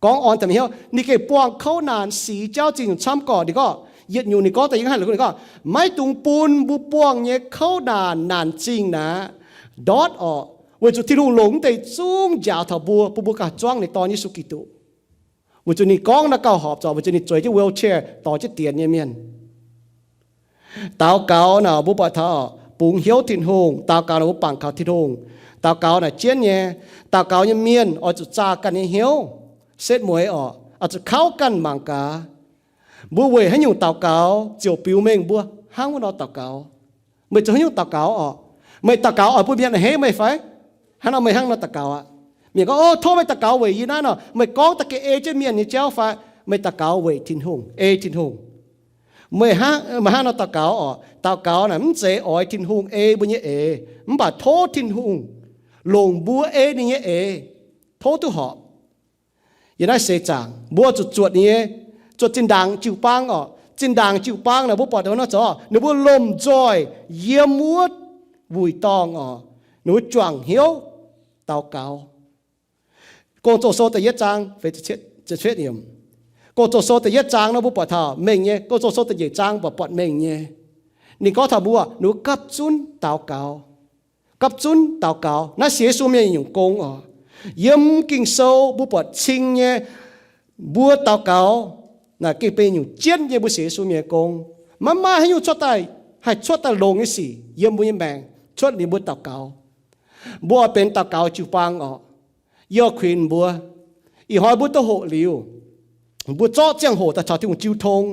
Gorngv orn daaih mingh hnyouv, ninh gengh buangh kouv naanc sic jauv zingh nyungc camv gorqv. Ninh gorngv yietc nyungc ninh gorngv daaih yie hnangv haaix, ninh gorngv maiv dungx bun mbuo buangh nyei kouv naanc naanc zingh naaic ndortv oc, weic zuqc Tin-Hungh longc mv deix zungv njaaux taux mbuo, bun mbuo gauh zuangv ninh Dorn Yesu Giduc. Weic zuqc ninh gorngv naaiv gauh horpc zoux, weic zuqc ninh zueiz jienv wheelchair dorh jienv dienx nyei mienh. Daux gaux naaic mbuo buatc taux bungx hnyouv Tin-Hungh, daux gaux naaic mbuo bangc kaux Tin-Hungh. Daux gaux naaic jienv nyei, daux gaux nyei mienh oix zuqc zaah ganh nyei hnyouv, setv mueiz oc, oix zuqc kauv ganh mangc gaax. Mbuo weic haaix nyungc daux gaux ziouc biux mengh mbuo hnangv wuov nor daux gaux. Meih zoux haaix nyungc daux gaux oc? Meih daux gaux oix bun mienh a'hneiv meih fai? Hnangv nor meih hnangv nor daux gaux aqv. Mienh gorngv, o, tov meih daux gaux weic yie naaiv nor, meih gorngv da'geh ei jienv mienh nyei jauv fai? Meih daux gaux weic Tin-Hungh, ei Tin-Hungh. Meih hnangv, meih hnangv nor daux gaux oc. Daux gaux naaic mv zeiz oix Tin-Hungh ei mbuo nyei eix, mv baac tov Tin-Hungh longc mbuo ei ninh nyei eix, tov duqv horpc. Yiem naaiv seix zaangc mbuo zuqc zuotc ninh nyei zuqc zinh ndaangc jiu-baang oc. Zinh ndaangc jiu-baang naaic mbuo buatc nor zoux, ninh mbuo lomh nzoih yiem wuov wuic dorngh oc, ninh mbuo juangc hnyouv daux gaux. Gong-Zoh Sou da'yietv zaang, Gong-Zoh Sou da'yietv zaang nor mbuo buatc taux mengh nyei. Gong-Zoh Sou da'nyeic zaang buatc, buatc mengh nyei. Ninh gorngv taux mbuo, ninh mbuo gapv zunv daux gaux. Gapv zunv daux gaux. Naaiv se Yesu mienh nyungc gong oc. Yiem Ging-Sou mbuo buatc cing nyei, mbuo daux gaux naaic gengh benx nyungc jienv nyei mbuo sienx Yesu mienh nyei gong. Maiv maaih haaix nyungc cuotv daaih, haih cuotv daaih longx nyei sic yiem mbuo nyei maengc cuotv liuz mbuo daux gaux. Mbuo oix benx daux gaux jiu-baang oc. Yie oix kuinx mbuo, ih hnoi mbuo duqv hoqc liuz, mbuo zorqv ziangh hoc daaih caux Tin-Hungh jiu tong.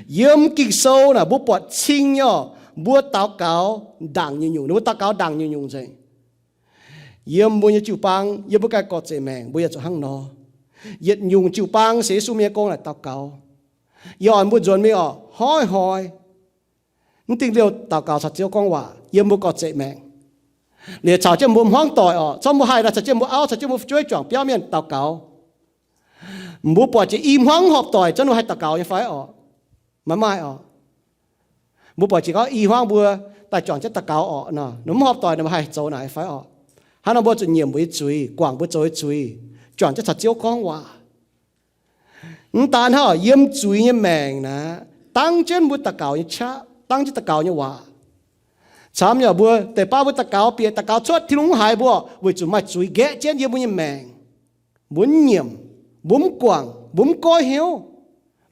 Yiem Ging-Sou naaic mbuo buatc cing nyei oc, mbuo daux gaux ndaangc nyungc-nyungc, mbuo daux gaux ndaangc nyungc-nyungc nzengc. Yiem mbuo nyei jiu-baang, yiem mbuo ganh gorx-zeic maengc, mbuo yaac zuqc hnangv nor. Yietc nyungc jiu-baang sienx Yesu mienh nyei gong naaic daux gaux. Yie oix mbuo nzuonx mingh oc, hnoi-hnoi mv dingh liouh daux gaux caux Ziouv gorngv waac yiem mbuo gorx-zeic maengc. Liuz caux jienv mbuo hmuangv doic oc, zorqv mbuo haih nor caux jienv mbuo auv, caux jienv mbuo fu'jueiv juangc biauv mienh daux gaux. Mbuo buatc jiex i hmuangv mv horpc doic zorqv ninh haih daux gaux nyei fai oc? Maiv maaih oc. Mbuo buatc jiex gorngv i hmuangv mbuo daaih juangc jienv daux gaux oc nor, ninh mv horpc doic ninh mbuo haih zoux naaic fai oc? Hnangv nor mbuo zuqc nyiemc mbuo nyei zuiz, guangc mbuo zoux nyei zuiz, juangc jienv caux Ziouv gorngv waac. Mv daan hnangv, yiem zuiz nyei maengc naaic, dangv jienv mbuo daux gaux nyei qaqv, dangv jienv daux gaux nyei waac. Camv nyei, mbuo deix baav mbuo daux gaux bieqc daux gaux cuotv, Tin-Hungh mv haiz mbuo weic zuqc maaih zuiz nqaeqv jienv yiem mbuo nyei maengc. Mbuo mv nyiemc, mbuo mv guangc, mbuo mv goiv hnyouv.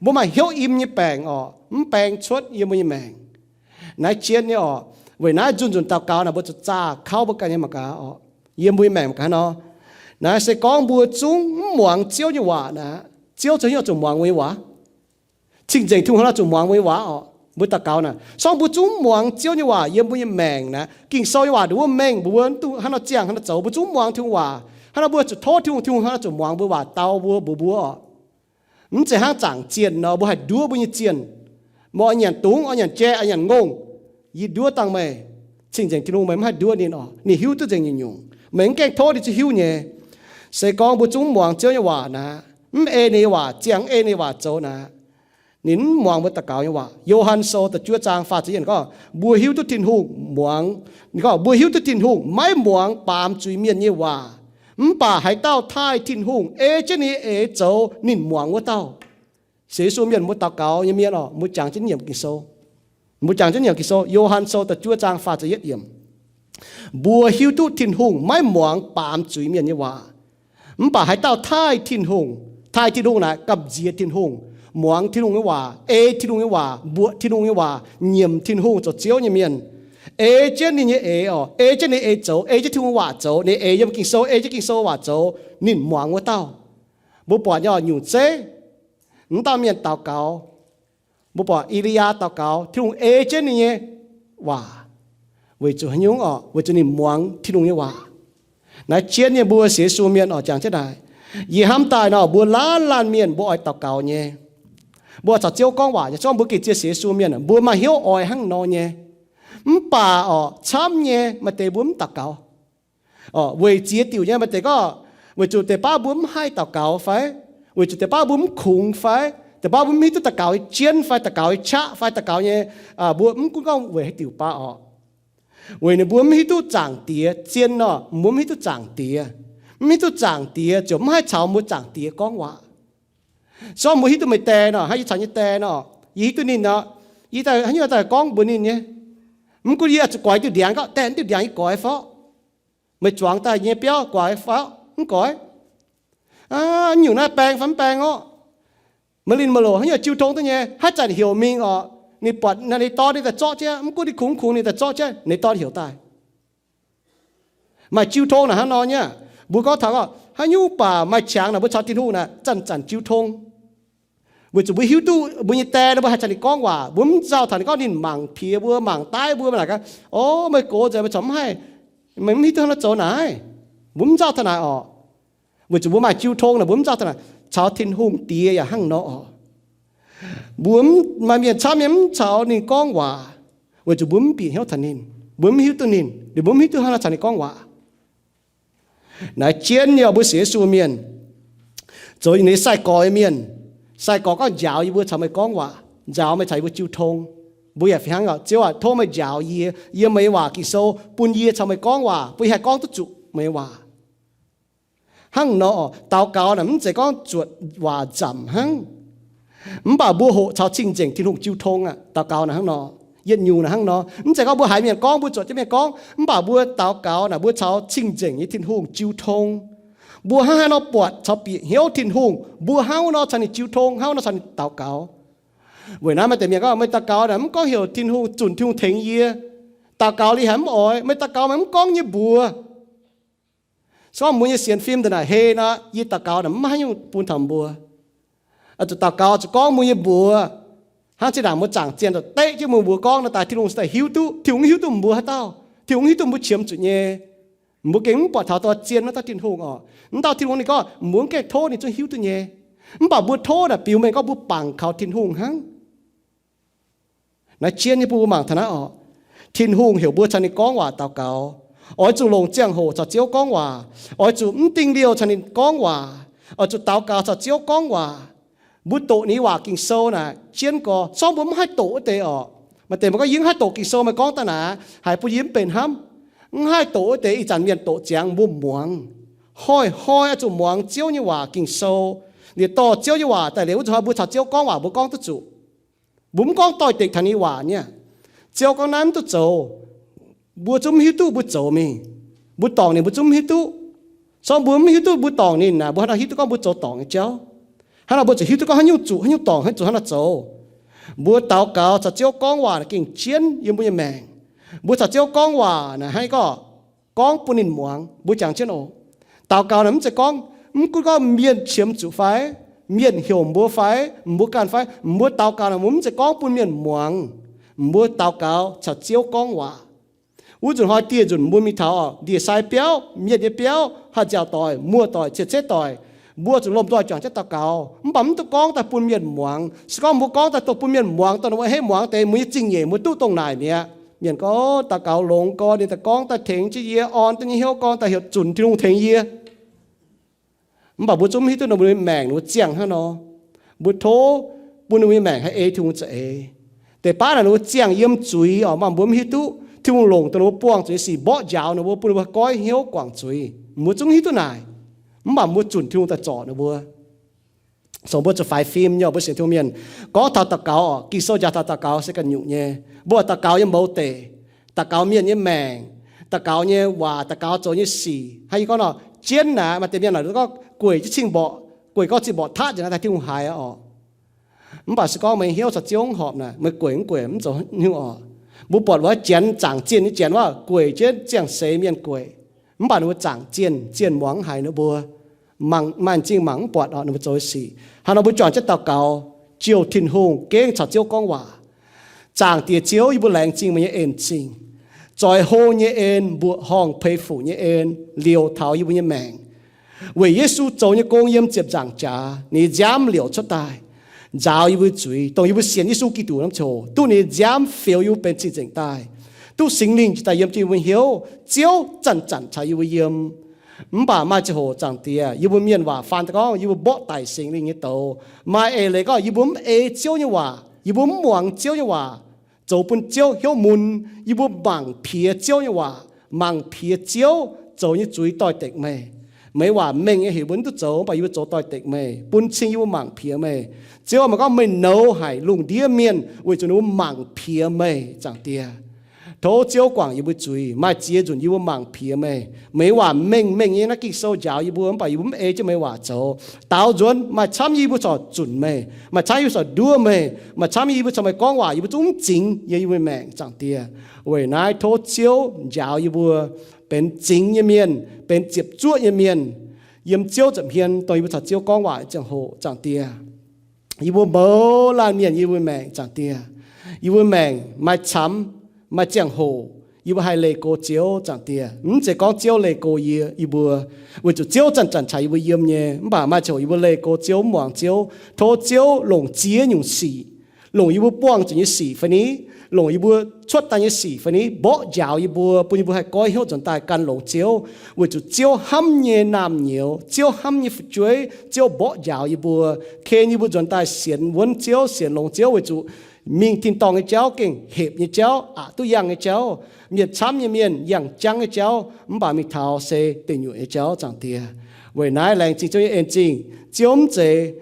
Mbuo maaih hnyouv im nyei baengc oc, mv baeng cuotv yiem mbuo nyei maengc. Naaiv jienv nyei oc. Weic naaiv nzunc nzunc daux gaux naaic mbuo zuqc zaah kauv mbuo ganh nyei mangc gaax oc. Yiem mbuo nyei maengc mangc gaax nor, naaiv se gorngv mbuo zungv mv muangx Ziouv nyei waac naaic, Ziouv zungv hnyouv zuqc muangx mbuo nyei waac. Cing-nzengc Tin-Hungh hnangv nor zuqc muangx mbuo nyei waac oc. Mbuo daux gaux naaic, se gorngv mbuo zungv mv muangx Ziouv nyei waac yiem mbuo nyei maengc naaic, Ging-Sou nyei waac nduqc wuov mengh mbuo, mbuo mv duqv hnangv nor ziangh hnangv nor zoux, mbuo zungv mv muangx Tin-Hungh waac, hnangv nor mbuo zuqc tov Tin-Hungh, Tin-Hungh hnangv nor zuqc muangx mbuo waac, dau mbuo, mbuox mbuo oc. Mv zeiz hnangv zaangc zienh nor, mbuo haih nduov mbuo nyei zienh. Meih oix nyanc dungz, oix nyanc jai, oix nyanc ngongh, yie nduov dangh meih. Cing-nzengc Tin-Hungh meih mv haih nduov ninh oc. Ninh hiuv duqv nzengc nyungc-nyungc. Meih mv gaengh tov ninh zuqc hiuv nyei. Se gorngv mbuo zungv mv muangx Ziouv nyei waac naaic, mv ei ninh nyei waac ziangh, mv ei ninh nyei waac zoux naaic, ninh mv muangx mbuo daux gaux nyei waac. Yo^han Sou da'juov zaang faah ziepc yietv gorngv, mbuo hiuv duqv Tin-Hungh muangx, ninh gorngv, mbuo hiuv duqv Tin-Hungh maiv muangx baamz zuiz-mienh nyei waac, mv baac haaix dauh taaih Tin-Hungh, ei jienv ninh nyei eix zoux, ninh muangx wuov dauh. Sienx Yesu mienh, mbuo daux gaux nyei mienh oc, mbuo jangx jienv nyiemc Ging-Sou. Mbuo jangx jienv nyiemc Ging-Sou, Yo^han Sou da'juov zaang faah ziepc yietv yiemc. Mbuo hiuv duqv Tin-Hungh maiv muangx baamz zuiz-mienh nyei waac, mv baac haaix dauh taaih Tin-Hungh, taaih Tin-Hungh naaic gamh nziex Tin-Hungh, muangx Tin-Hungh nyei waac, ei Tin-Hungh nyei waac, mbuoqc Tin-Hungh nyei waac, nyiemc Tin-Hungh zoux Ziouv nyei mienh, ei jienv ninh nyei eix oc, ei jienv ninh eix zoux, ei jienv Tin-Hungh waac zoux, ninh eix yiem Ging-Sou, ei jienv Ging-Sou waac zoux, ninh muangx wuov dauh. Mbuo buatc nyei oc, nyungc zeiv, mv dauh mienh daux gaux, mbuo buatc E^li^yaa daux gaux, Tin-Hungh ei jienv ninh nyei waac. Weic zuqc haaix nyungc oc? Weic zuqc ninh muangx Tin-Hungh nyei waac. Naaiv jienv nyei mbuo sienx Yesu mienh oc, jangx jienv naaic, yie hnamv daaih nor, mbuo laanh laanh mienh mbuo oix daux gaux nyei, mbuo oix caux Ziouv gorngv waac nyei. Se gorngv mbuo gengh zien sienx Yesu mienh, mbuo maaih hnyouv oix hnangv nor nyei. Mv baac oc, camv nyei maaih deix mbuo mv daux gaux. Weic ziex diuc nyei, maaih deix gorngv weic zuqc deix baav mbuo mv haih daux gaux fai, weic zuqc deix baav mbuo mv kungx fai, deix baav mbuo mv hiuv duqv daux gaux nyei jienv fai, daux gaux nyei qaqv fai, daux gaux nyei, mbuo mv gunv gorngv weic haaix diuc baav oc, weic ninh mbuo mv hiuv duqv Zaangc Diex. Zien nor, mbuo mv hiuv duqv Zaangc Diex. Mv hiuv duqv Zaangc Diex ziouc mv haih caux mbuo Zaangc Diex gorngv waac. Se gorngv mbuo hiuv duqv meih die nor, hnangv yie caux yie die nor, yie hiuv duqv ninh nor, yie daaih hnangv nyungc daaih gorngv mbuox ninh nyei. Mv gunv yie zuqc goix diuh ndiangx, gorngv die, diuh ndiangx yie goix fai? Meih zuangx daaih nyei biauv goix fai? Mv goix. Nyungc naaiv baeng fai mv baeng orqc? Maaih linh maaih loc hnangv nyungc jiu tong duqv nyei, haaix zanc heuc mingh oc, ninh buatc naaiv ninh dorn ninh daaih zorqv jienv, mv gunv ninh kungx kungx ninh daaih zorqv jienv, ninh dorn heuc daaih. Maaih jiu tong naaic hnangv nor nyei. Mbuo gorngv taux gorngv haaix nyungc baac maaih qangx naaic mbuo caux Tin-Hungh naaic zanc-zanc jiu tong. Weic zuqc mbuo hiuv duqv mbuo nyei die nor, mbuo haih caux ninh gorngv waac, mbuo mv nzauh taux ninh gorngv ninh mangc piex mbuo, mangc daiv mbuo, mv naaic gaax, o, meih gox nzengc, meih corc mv haih, meih mv hiuv duqv hnangv naaiv zoux naaic. Mbuo mv nzauh taux naaic orqc. Weic zuqc mbuo maaih jiu tong naaic, mbuo mv nzauh taux naaic. Caux Tin-Hungh Diex yaac hnangv nor orqc. Mbuo maaih mienh camv mienh mv caux ninh gorngv waac, weic zuqc mbuo mv bieqc hnyouv taux ninh, mbuo mv hiuv duqv ninh, liuz mbuo mv hiuv duqv hnangv haaix nor caux ninh gorngv waac. Naaiv jienv nyei mbuo sienx Yesu mienh, zoux ninh nyei sai-gorx mienh, Sai-gorx gorngv njaaux yie mbuo caux meih gorngv waac, njaaux meih caux yie mbuo jiu tong. Mbuo yaac fih hnangv oc. Ziouv aac, tov meih njaaux yie, yiem meih nyei waac Ging-Sou bun yie caux meih gorngv waac, bun yie haih gorngv duqv zuqc meih nyei waac. Hnangv nor, daux gaux naaic mv zeiz gorngv zuotc waac nzamc hnangv. Mv baac mbuo hoqc caux cing-nzengc Tin-Hungh jiu tong aqv. Daux gaux naaic hnangv nor, yietc nyungc naaic hnangv nor. Mv zeiz gorngv mbuo haiz mienh gorngv, mbuo zuotc jienv mienh gorngv. Mv baac mbuo daux gaux naaic mbuo caux cing-nzengc nyei Tin-Hungh jiu tong. Mbuo hnangv haaix nor buatc caux bieqc hnyouv Tin-Hungh, mbuo hnangv wuov nor caux ninh jiu tong, hnangv wuov nor caux ninh daux gaux. Weic naaiv maaih deix mienh gorngv, meih daux gaux naaic mv gorngv heuc Tin-Hungh, zunc Tin-Hungh tengx yie. Daux gaux liuz haiz mv oix, meih daux gaux meih mv gorngv nyei mbuox. Se gorngv mbuo nyei sienx fim ndongc naaic hei nor, yie daux gaux naaic mv maaih haaix nyungc bun taux mbuo. Oix zuqc daux gaux zuqc gorngv mbuo nyei mbuox. Hnangv zinh ndaangc mbuo zaangc zienh daaih deqv jienv mbuo mbuox gorngv nor daaih, Tin-Hungh se daaih hiuv duqv, Tin-Hungh mv hiuv duqv mbuo haaix dauh. Tin-Hungh mv hiuv duqv mbuo qiemx zuqc nyei. Mbuo gengh mv buatc taux dongh zien wuov dauh Tin-Hungh oc. Mv dauh Tin-Hungh ninh gorngv mbuo mv gaengh tov ninh zungv hiuv duqv nyei. Mv baac mbuo tov naaic biux mengh gorngv mbuo bangc kaux Tin-Hungh hnangv. Naaiv jienv nyei bun mbuo mangc taux naaiv oc. Tin-Hungh heuc mbuo caux ninh gorngv waac daux gaux. Oix zuqc longc ziangh hoc caux Ziouv gorngv waac. Oix zuqc mv dingh liouh caux ninh gorngv waac. Oix zuqc daux gaux caux Ziouv gorngv waac. Mbuo doqc ninh waac Ging-Sou naaic jienv gorx, sorng mbuo mv haih doqc wuov deix oc. Maaih deix mbuo gorngv, yie mv haih doqc Ging-Sou, meih gorngv daaih naaic haiz bun yie mv benx hnamv. Mv haih doqc wuov deix, ih zanc mienh doqc ziangx mbuo muangx. Hnoi-hnoi oix zuqc muangx Ziouv nyei waac Ging-Sou. Liuz dorh Ziouv nyei waac daaih liuz wuov zanc hnoi mbuo caux Ziouv gorngv waac mbuo gorngv duqv zuqc. Mbuo mv gorngv doix-dekc taux ninh nyei waac nyei. Ziouv gorngv naaiv mv duqv zoux, mbuo zungv mv hiuv duqv mbuo zoux mingh. Mbuo dorngc ninh mbuo zungv mv hiuv duqv. Sorng mbuo mv hiuv duqv mbuo dorngc ninh naaic, mbuo haaix nor hiuv duqv gorngv mbuo zoux dorngc nyei jauv? Haaix nor mbuo zuqc hiuv duv gorngv haaix nyungc zuqc, haaix nyungc dorngc, haaix nyungc zuqc, haaix nor zoux? Mbuo daux gaux caux Ziouv gorngv waac naaic gengh jienv yiem mbuo nyei maengc. Mbuo caux Ziouv gorngv waac naaic hnangv gorngv, gorngv bun ninh muangx, mbuo jangx jienv oc. Daux gaux naaic mv zeiz gorngv, mv gunv gorngv mienh qiemx zuqc fai, mienh heuc mbuo fai, mbuo ganh fai, mbuo daux gaux naaic mbuo mv zeiz gorngv bun mienh muangx. Mbuo daux gaux caux Ziouv gorngv waac. Wuov nzunc hnoi dieh nzunc mbuo mingh taux ndie-sai biauv, mienh nyei biauv, haaix nziaauc doic, muoz-doic, ciex ceqv doic, mbuo zuqc lomh nzoih juangc jienv daux gaux. Mv baac mv duqv gorngv daaih bun mienh muangx. Se gorngv mbuo gorngv daaih dongh bun mienh muangx, dongh ninh mbuo hei muangx deix, mbuo nyei zingh nyeic mbuo duqv dongh naaic mi'aqv. Mienh gorngv daux gaux longx gorx, ninh daaih gorngv daaih tengx jienv yie, orn daaih nyei hnyouv gorngv daaih heuc zunc Tin-Hungh tengx yie. Mv baac mbuo zungv mv hiuv duqv ninh mbuo nyei maengc ninh mbuo ziangh hnangv nor. Mbuo tov bun ninh mbuo nyei maengc haih ei Tin-Hungh za'eix. Deix baav naaic ninh mbuo ziangh yiem zuiz oc, mv baac mbuo mv hiuv duqv Tin-Hungh longc dongh ninh mbuo buangh zuqc nyei sic mborqv njaaux ninh mbuo, bun ninh mbuo goiv hnyouv guangc zuiz. Mbuo zungv mv hiuv duqv naaic. Mv baac mbuo zunc Tin-Hungh daaih zorc ninh mbuo. Sou mbuo zuqc faix fim nyei, mbuo sienx Tin-Hungh mienh gorngv taux daux gaux oc, Ging-Sou njaaux taux daux gaux se ganh nyungc nyei. Mbuo daux gaux yiem mouz deic, daux gaux mienh nyei maengc, daux gaux nyei waac, daux gaux zoux nyei sic. Hnangv yie gorngv nor, jienv naaic maaih deix mienh naaic gorngv gueic jienv cing-mborqc, gueic gorngv cing-mborqc taqv nzengc naaic daaih Tin-Hungh haiz oc. Mv baac se gorngv meih hnyouv caux Ziouv mv horpc naaic, meih gueic mv gueic mv zoux haaix nyungc oc. Mbuo buatc wuov Janx, zaangc zienh nyei Janx wuov, gueic jienv ziangh seix mienh gueic. Mv baac ninh mbuo zaangc zienh, zienh muangx mv haiz ninh mbuo. Mangc, maaih zingh mangc mv buatc oc ninh mbuo zoux sic. Hnangv nor mbuo juangc jienv daux gaux, jouh Tin-Hungh, gengh caux Ziouv gorngv waac. Zaangc Diex Ziouv, yie mbuo laengz zingh meih nyei en-zingh. Zoix hlo nyei en, mbuoqc horngh peix fuc nyei en, liouc taux yie mbuo nyei maengc. Weic Yesu zoux nyei gong yiem ziepc nzaangc jaax, ninh nziaamv liouc cuotv daaih, nzaaux yie mbuo zuiz, dongh yie mbuo sienx Yesu Giduc norm ziangh hoc, duqv ninh nziaamv fioux yie mbuo benx cing-nzengc daaih, duqv Singx Lingh jiex daaih yiem jienv yie mbuo hnyouv, Ziouv zanc-zanc caux yie mbuo yiem. Mv baac maaih ziangh hoc, Zaangc Diex, yie mbuo mienh waac faan daaih gorngv yie mbuo mborqv daic Singx Lingh nyei douz. Maaih eix leiz gorngv yie mbuo mv ei Ziouv nyei waac, yie mbuo mv muangx Ziouv nyei waac, zoux bun Ziouv hnyouv mun. Yie mbuo mangc piex Ziouv nyei waac, mangc piex Ziouv zoux nyei zuiz doix-dekc meih. Meih waac mengh nyei heuc mbuo mv duqv zoux, mv baac yie mbuo zoux doix-dekc meih, bun cing yie mbuo mangc piex meih. Ziouv, meih gorngv meih nouz haic lungh ndiev mienh weic zuqc ninh mbuo mangc piex meih, Zaangc Diex. Tov Ziouv guangc yie mbuo zuiz, maaih ziex nzunc yie mbuo mangc piex meih. Meih waac mengh mengh nyei naaiv Ging-Sou njaaux yie mbuo, mv baac yie mbuo mv ei jienv meih waac zoux. Daaux nzuonx maaih camv yie mbuo corc zunc meih, maaih camv yie mbuo corc nduov meih, maaih camv yie mbuo caux meih gorngv waac yie mbuo zungv mv zingx yiem yie mbuo maengc, Zaangc Diex. Weic naaiv tov Ziouv njaaux yie mbuo benx zingx nyei mienh, benx ziepc zuoqv nyei mienh, yiem Ziouv nza'hmien dongh yie mbuo caux Ziouv gorngv waac ziangh hoc, Zaangc Diex. Yie mbuo mouz laanh mienh yiem yie mbuo maengc, Zaangc Diex. Yie mbuo maengc maaih camv, maaih ziangh hoc yie mbuo haih leih go Ziouv, Zaangc Diex. Mv zeiz gorngv Ziouv leih go yie, yie mbuo, weic zuqc Ziouv zanc-zanc caux yie mbuo yiem nyei. Mv baac maaih ziangh hoc yie mbuo leih go Ziouv, mv muangx Ziouv. Tov Ziouv longc ziex nyungc sic, longc yie mbuo buangh zuqc nyei sic fai ni, longc yie mbuo cuotv daaih nyei sic fai ni mborqv njaaux yie mbuo, bun yie mbuo haih goiv hnyouv nzuonx daaih gan longx Ziouv, weic zuqc Ziouv hnamv nyei naamh nyouz, Ziouv hnamv nyei fu'jueiv, Ziouv mborqv njaaux yie mbuo, ken yie mbuo nzuonx daaih sienx wuonv Ziouv, sienx longx Ziouv, weic zuqc mingh tin-dorngh nyei jauv gengh hepc nyei jauv, aqc duqv yangh nyei jauv, mienh camv nyei mienh yangh jangv nyei jauv, mv baac mingh taux se deic nyuoqc nyei jauv, Zaangc Diex. Weic naaiv laengz zingh Ziouv nyei en zingh. Ziouv mv zeiz,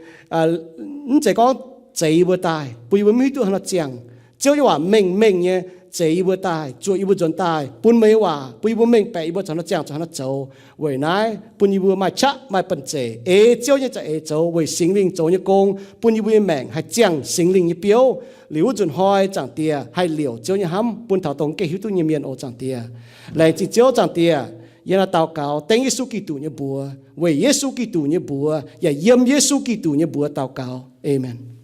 mv zeiz gorngv zeix yie mbuo daaih bun yie mbuo mv hiuv duqv haaix nor ziangh. Ziouv nyei waac mengh mengh nyei zeix yie mbuo daaih, zuoqc yie mbuo nzuonx daaih bun meih nyei waac, bun yie mbuo mengh baeqc yie mbuo zuqc haaix nor ziangh, zuqc haaix nor zoux. Weic naaiv bun yie mbuo maaih qaqv maaih banh zeic ei Ziouv nyei za'eix zoux, weic Singx Lingh zoux nyei gong, bun yie mbuo nyei maengc haih ziangh Singx Lingh nyei biouv. Liuz wuov nzunc hnoi, Zaangc Diex, haih liouc Ziouv nyei hnamv bun taux dongh mv gaengh hiuv duqv nyei mienh oc, Zaangc Diex. Laengz zingh Ziouv, Zaangc Diex. Yie naaiv daux gaux dengv Yesu Giduc nyei mbuox, weic Yesu Giduc nyei mbuox yaac yiem Yesu Giduc nyei mbuox daux gaux. Aamen.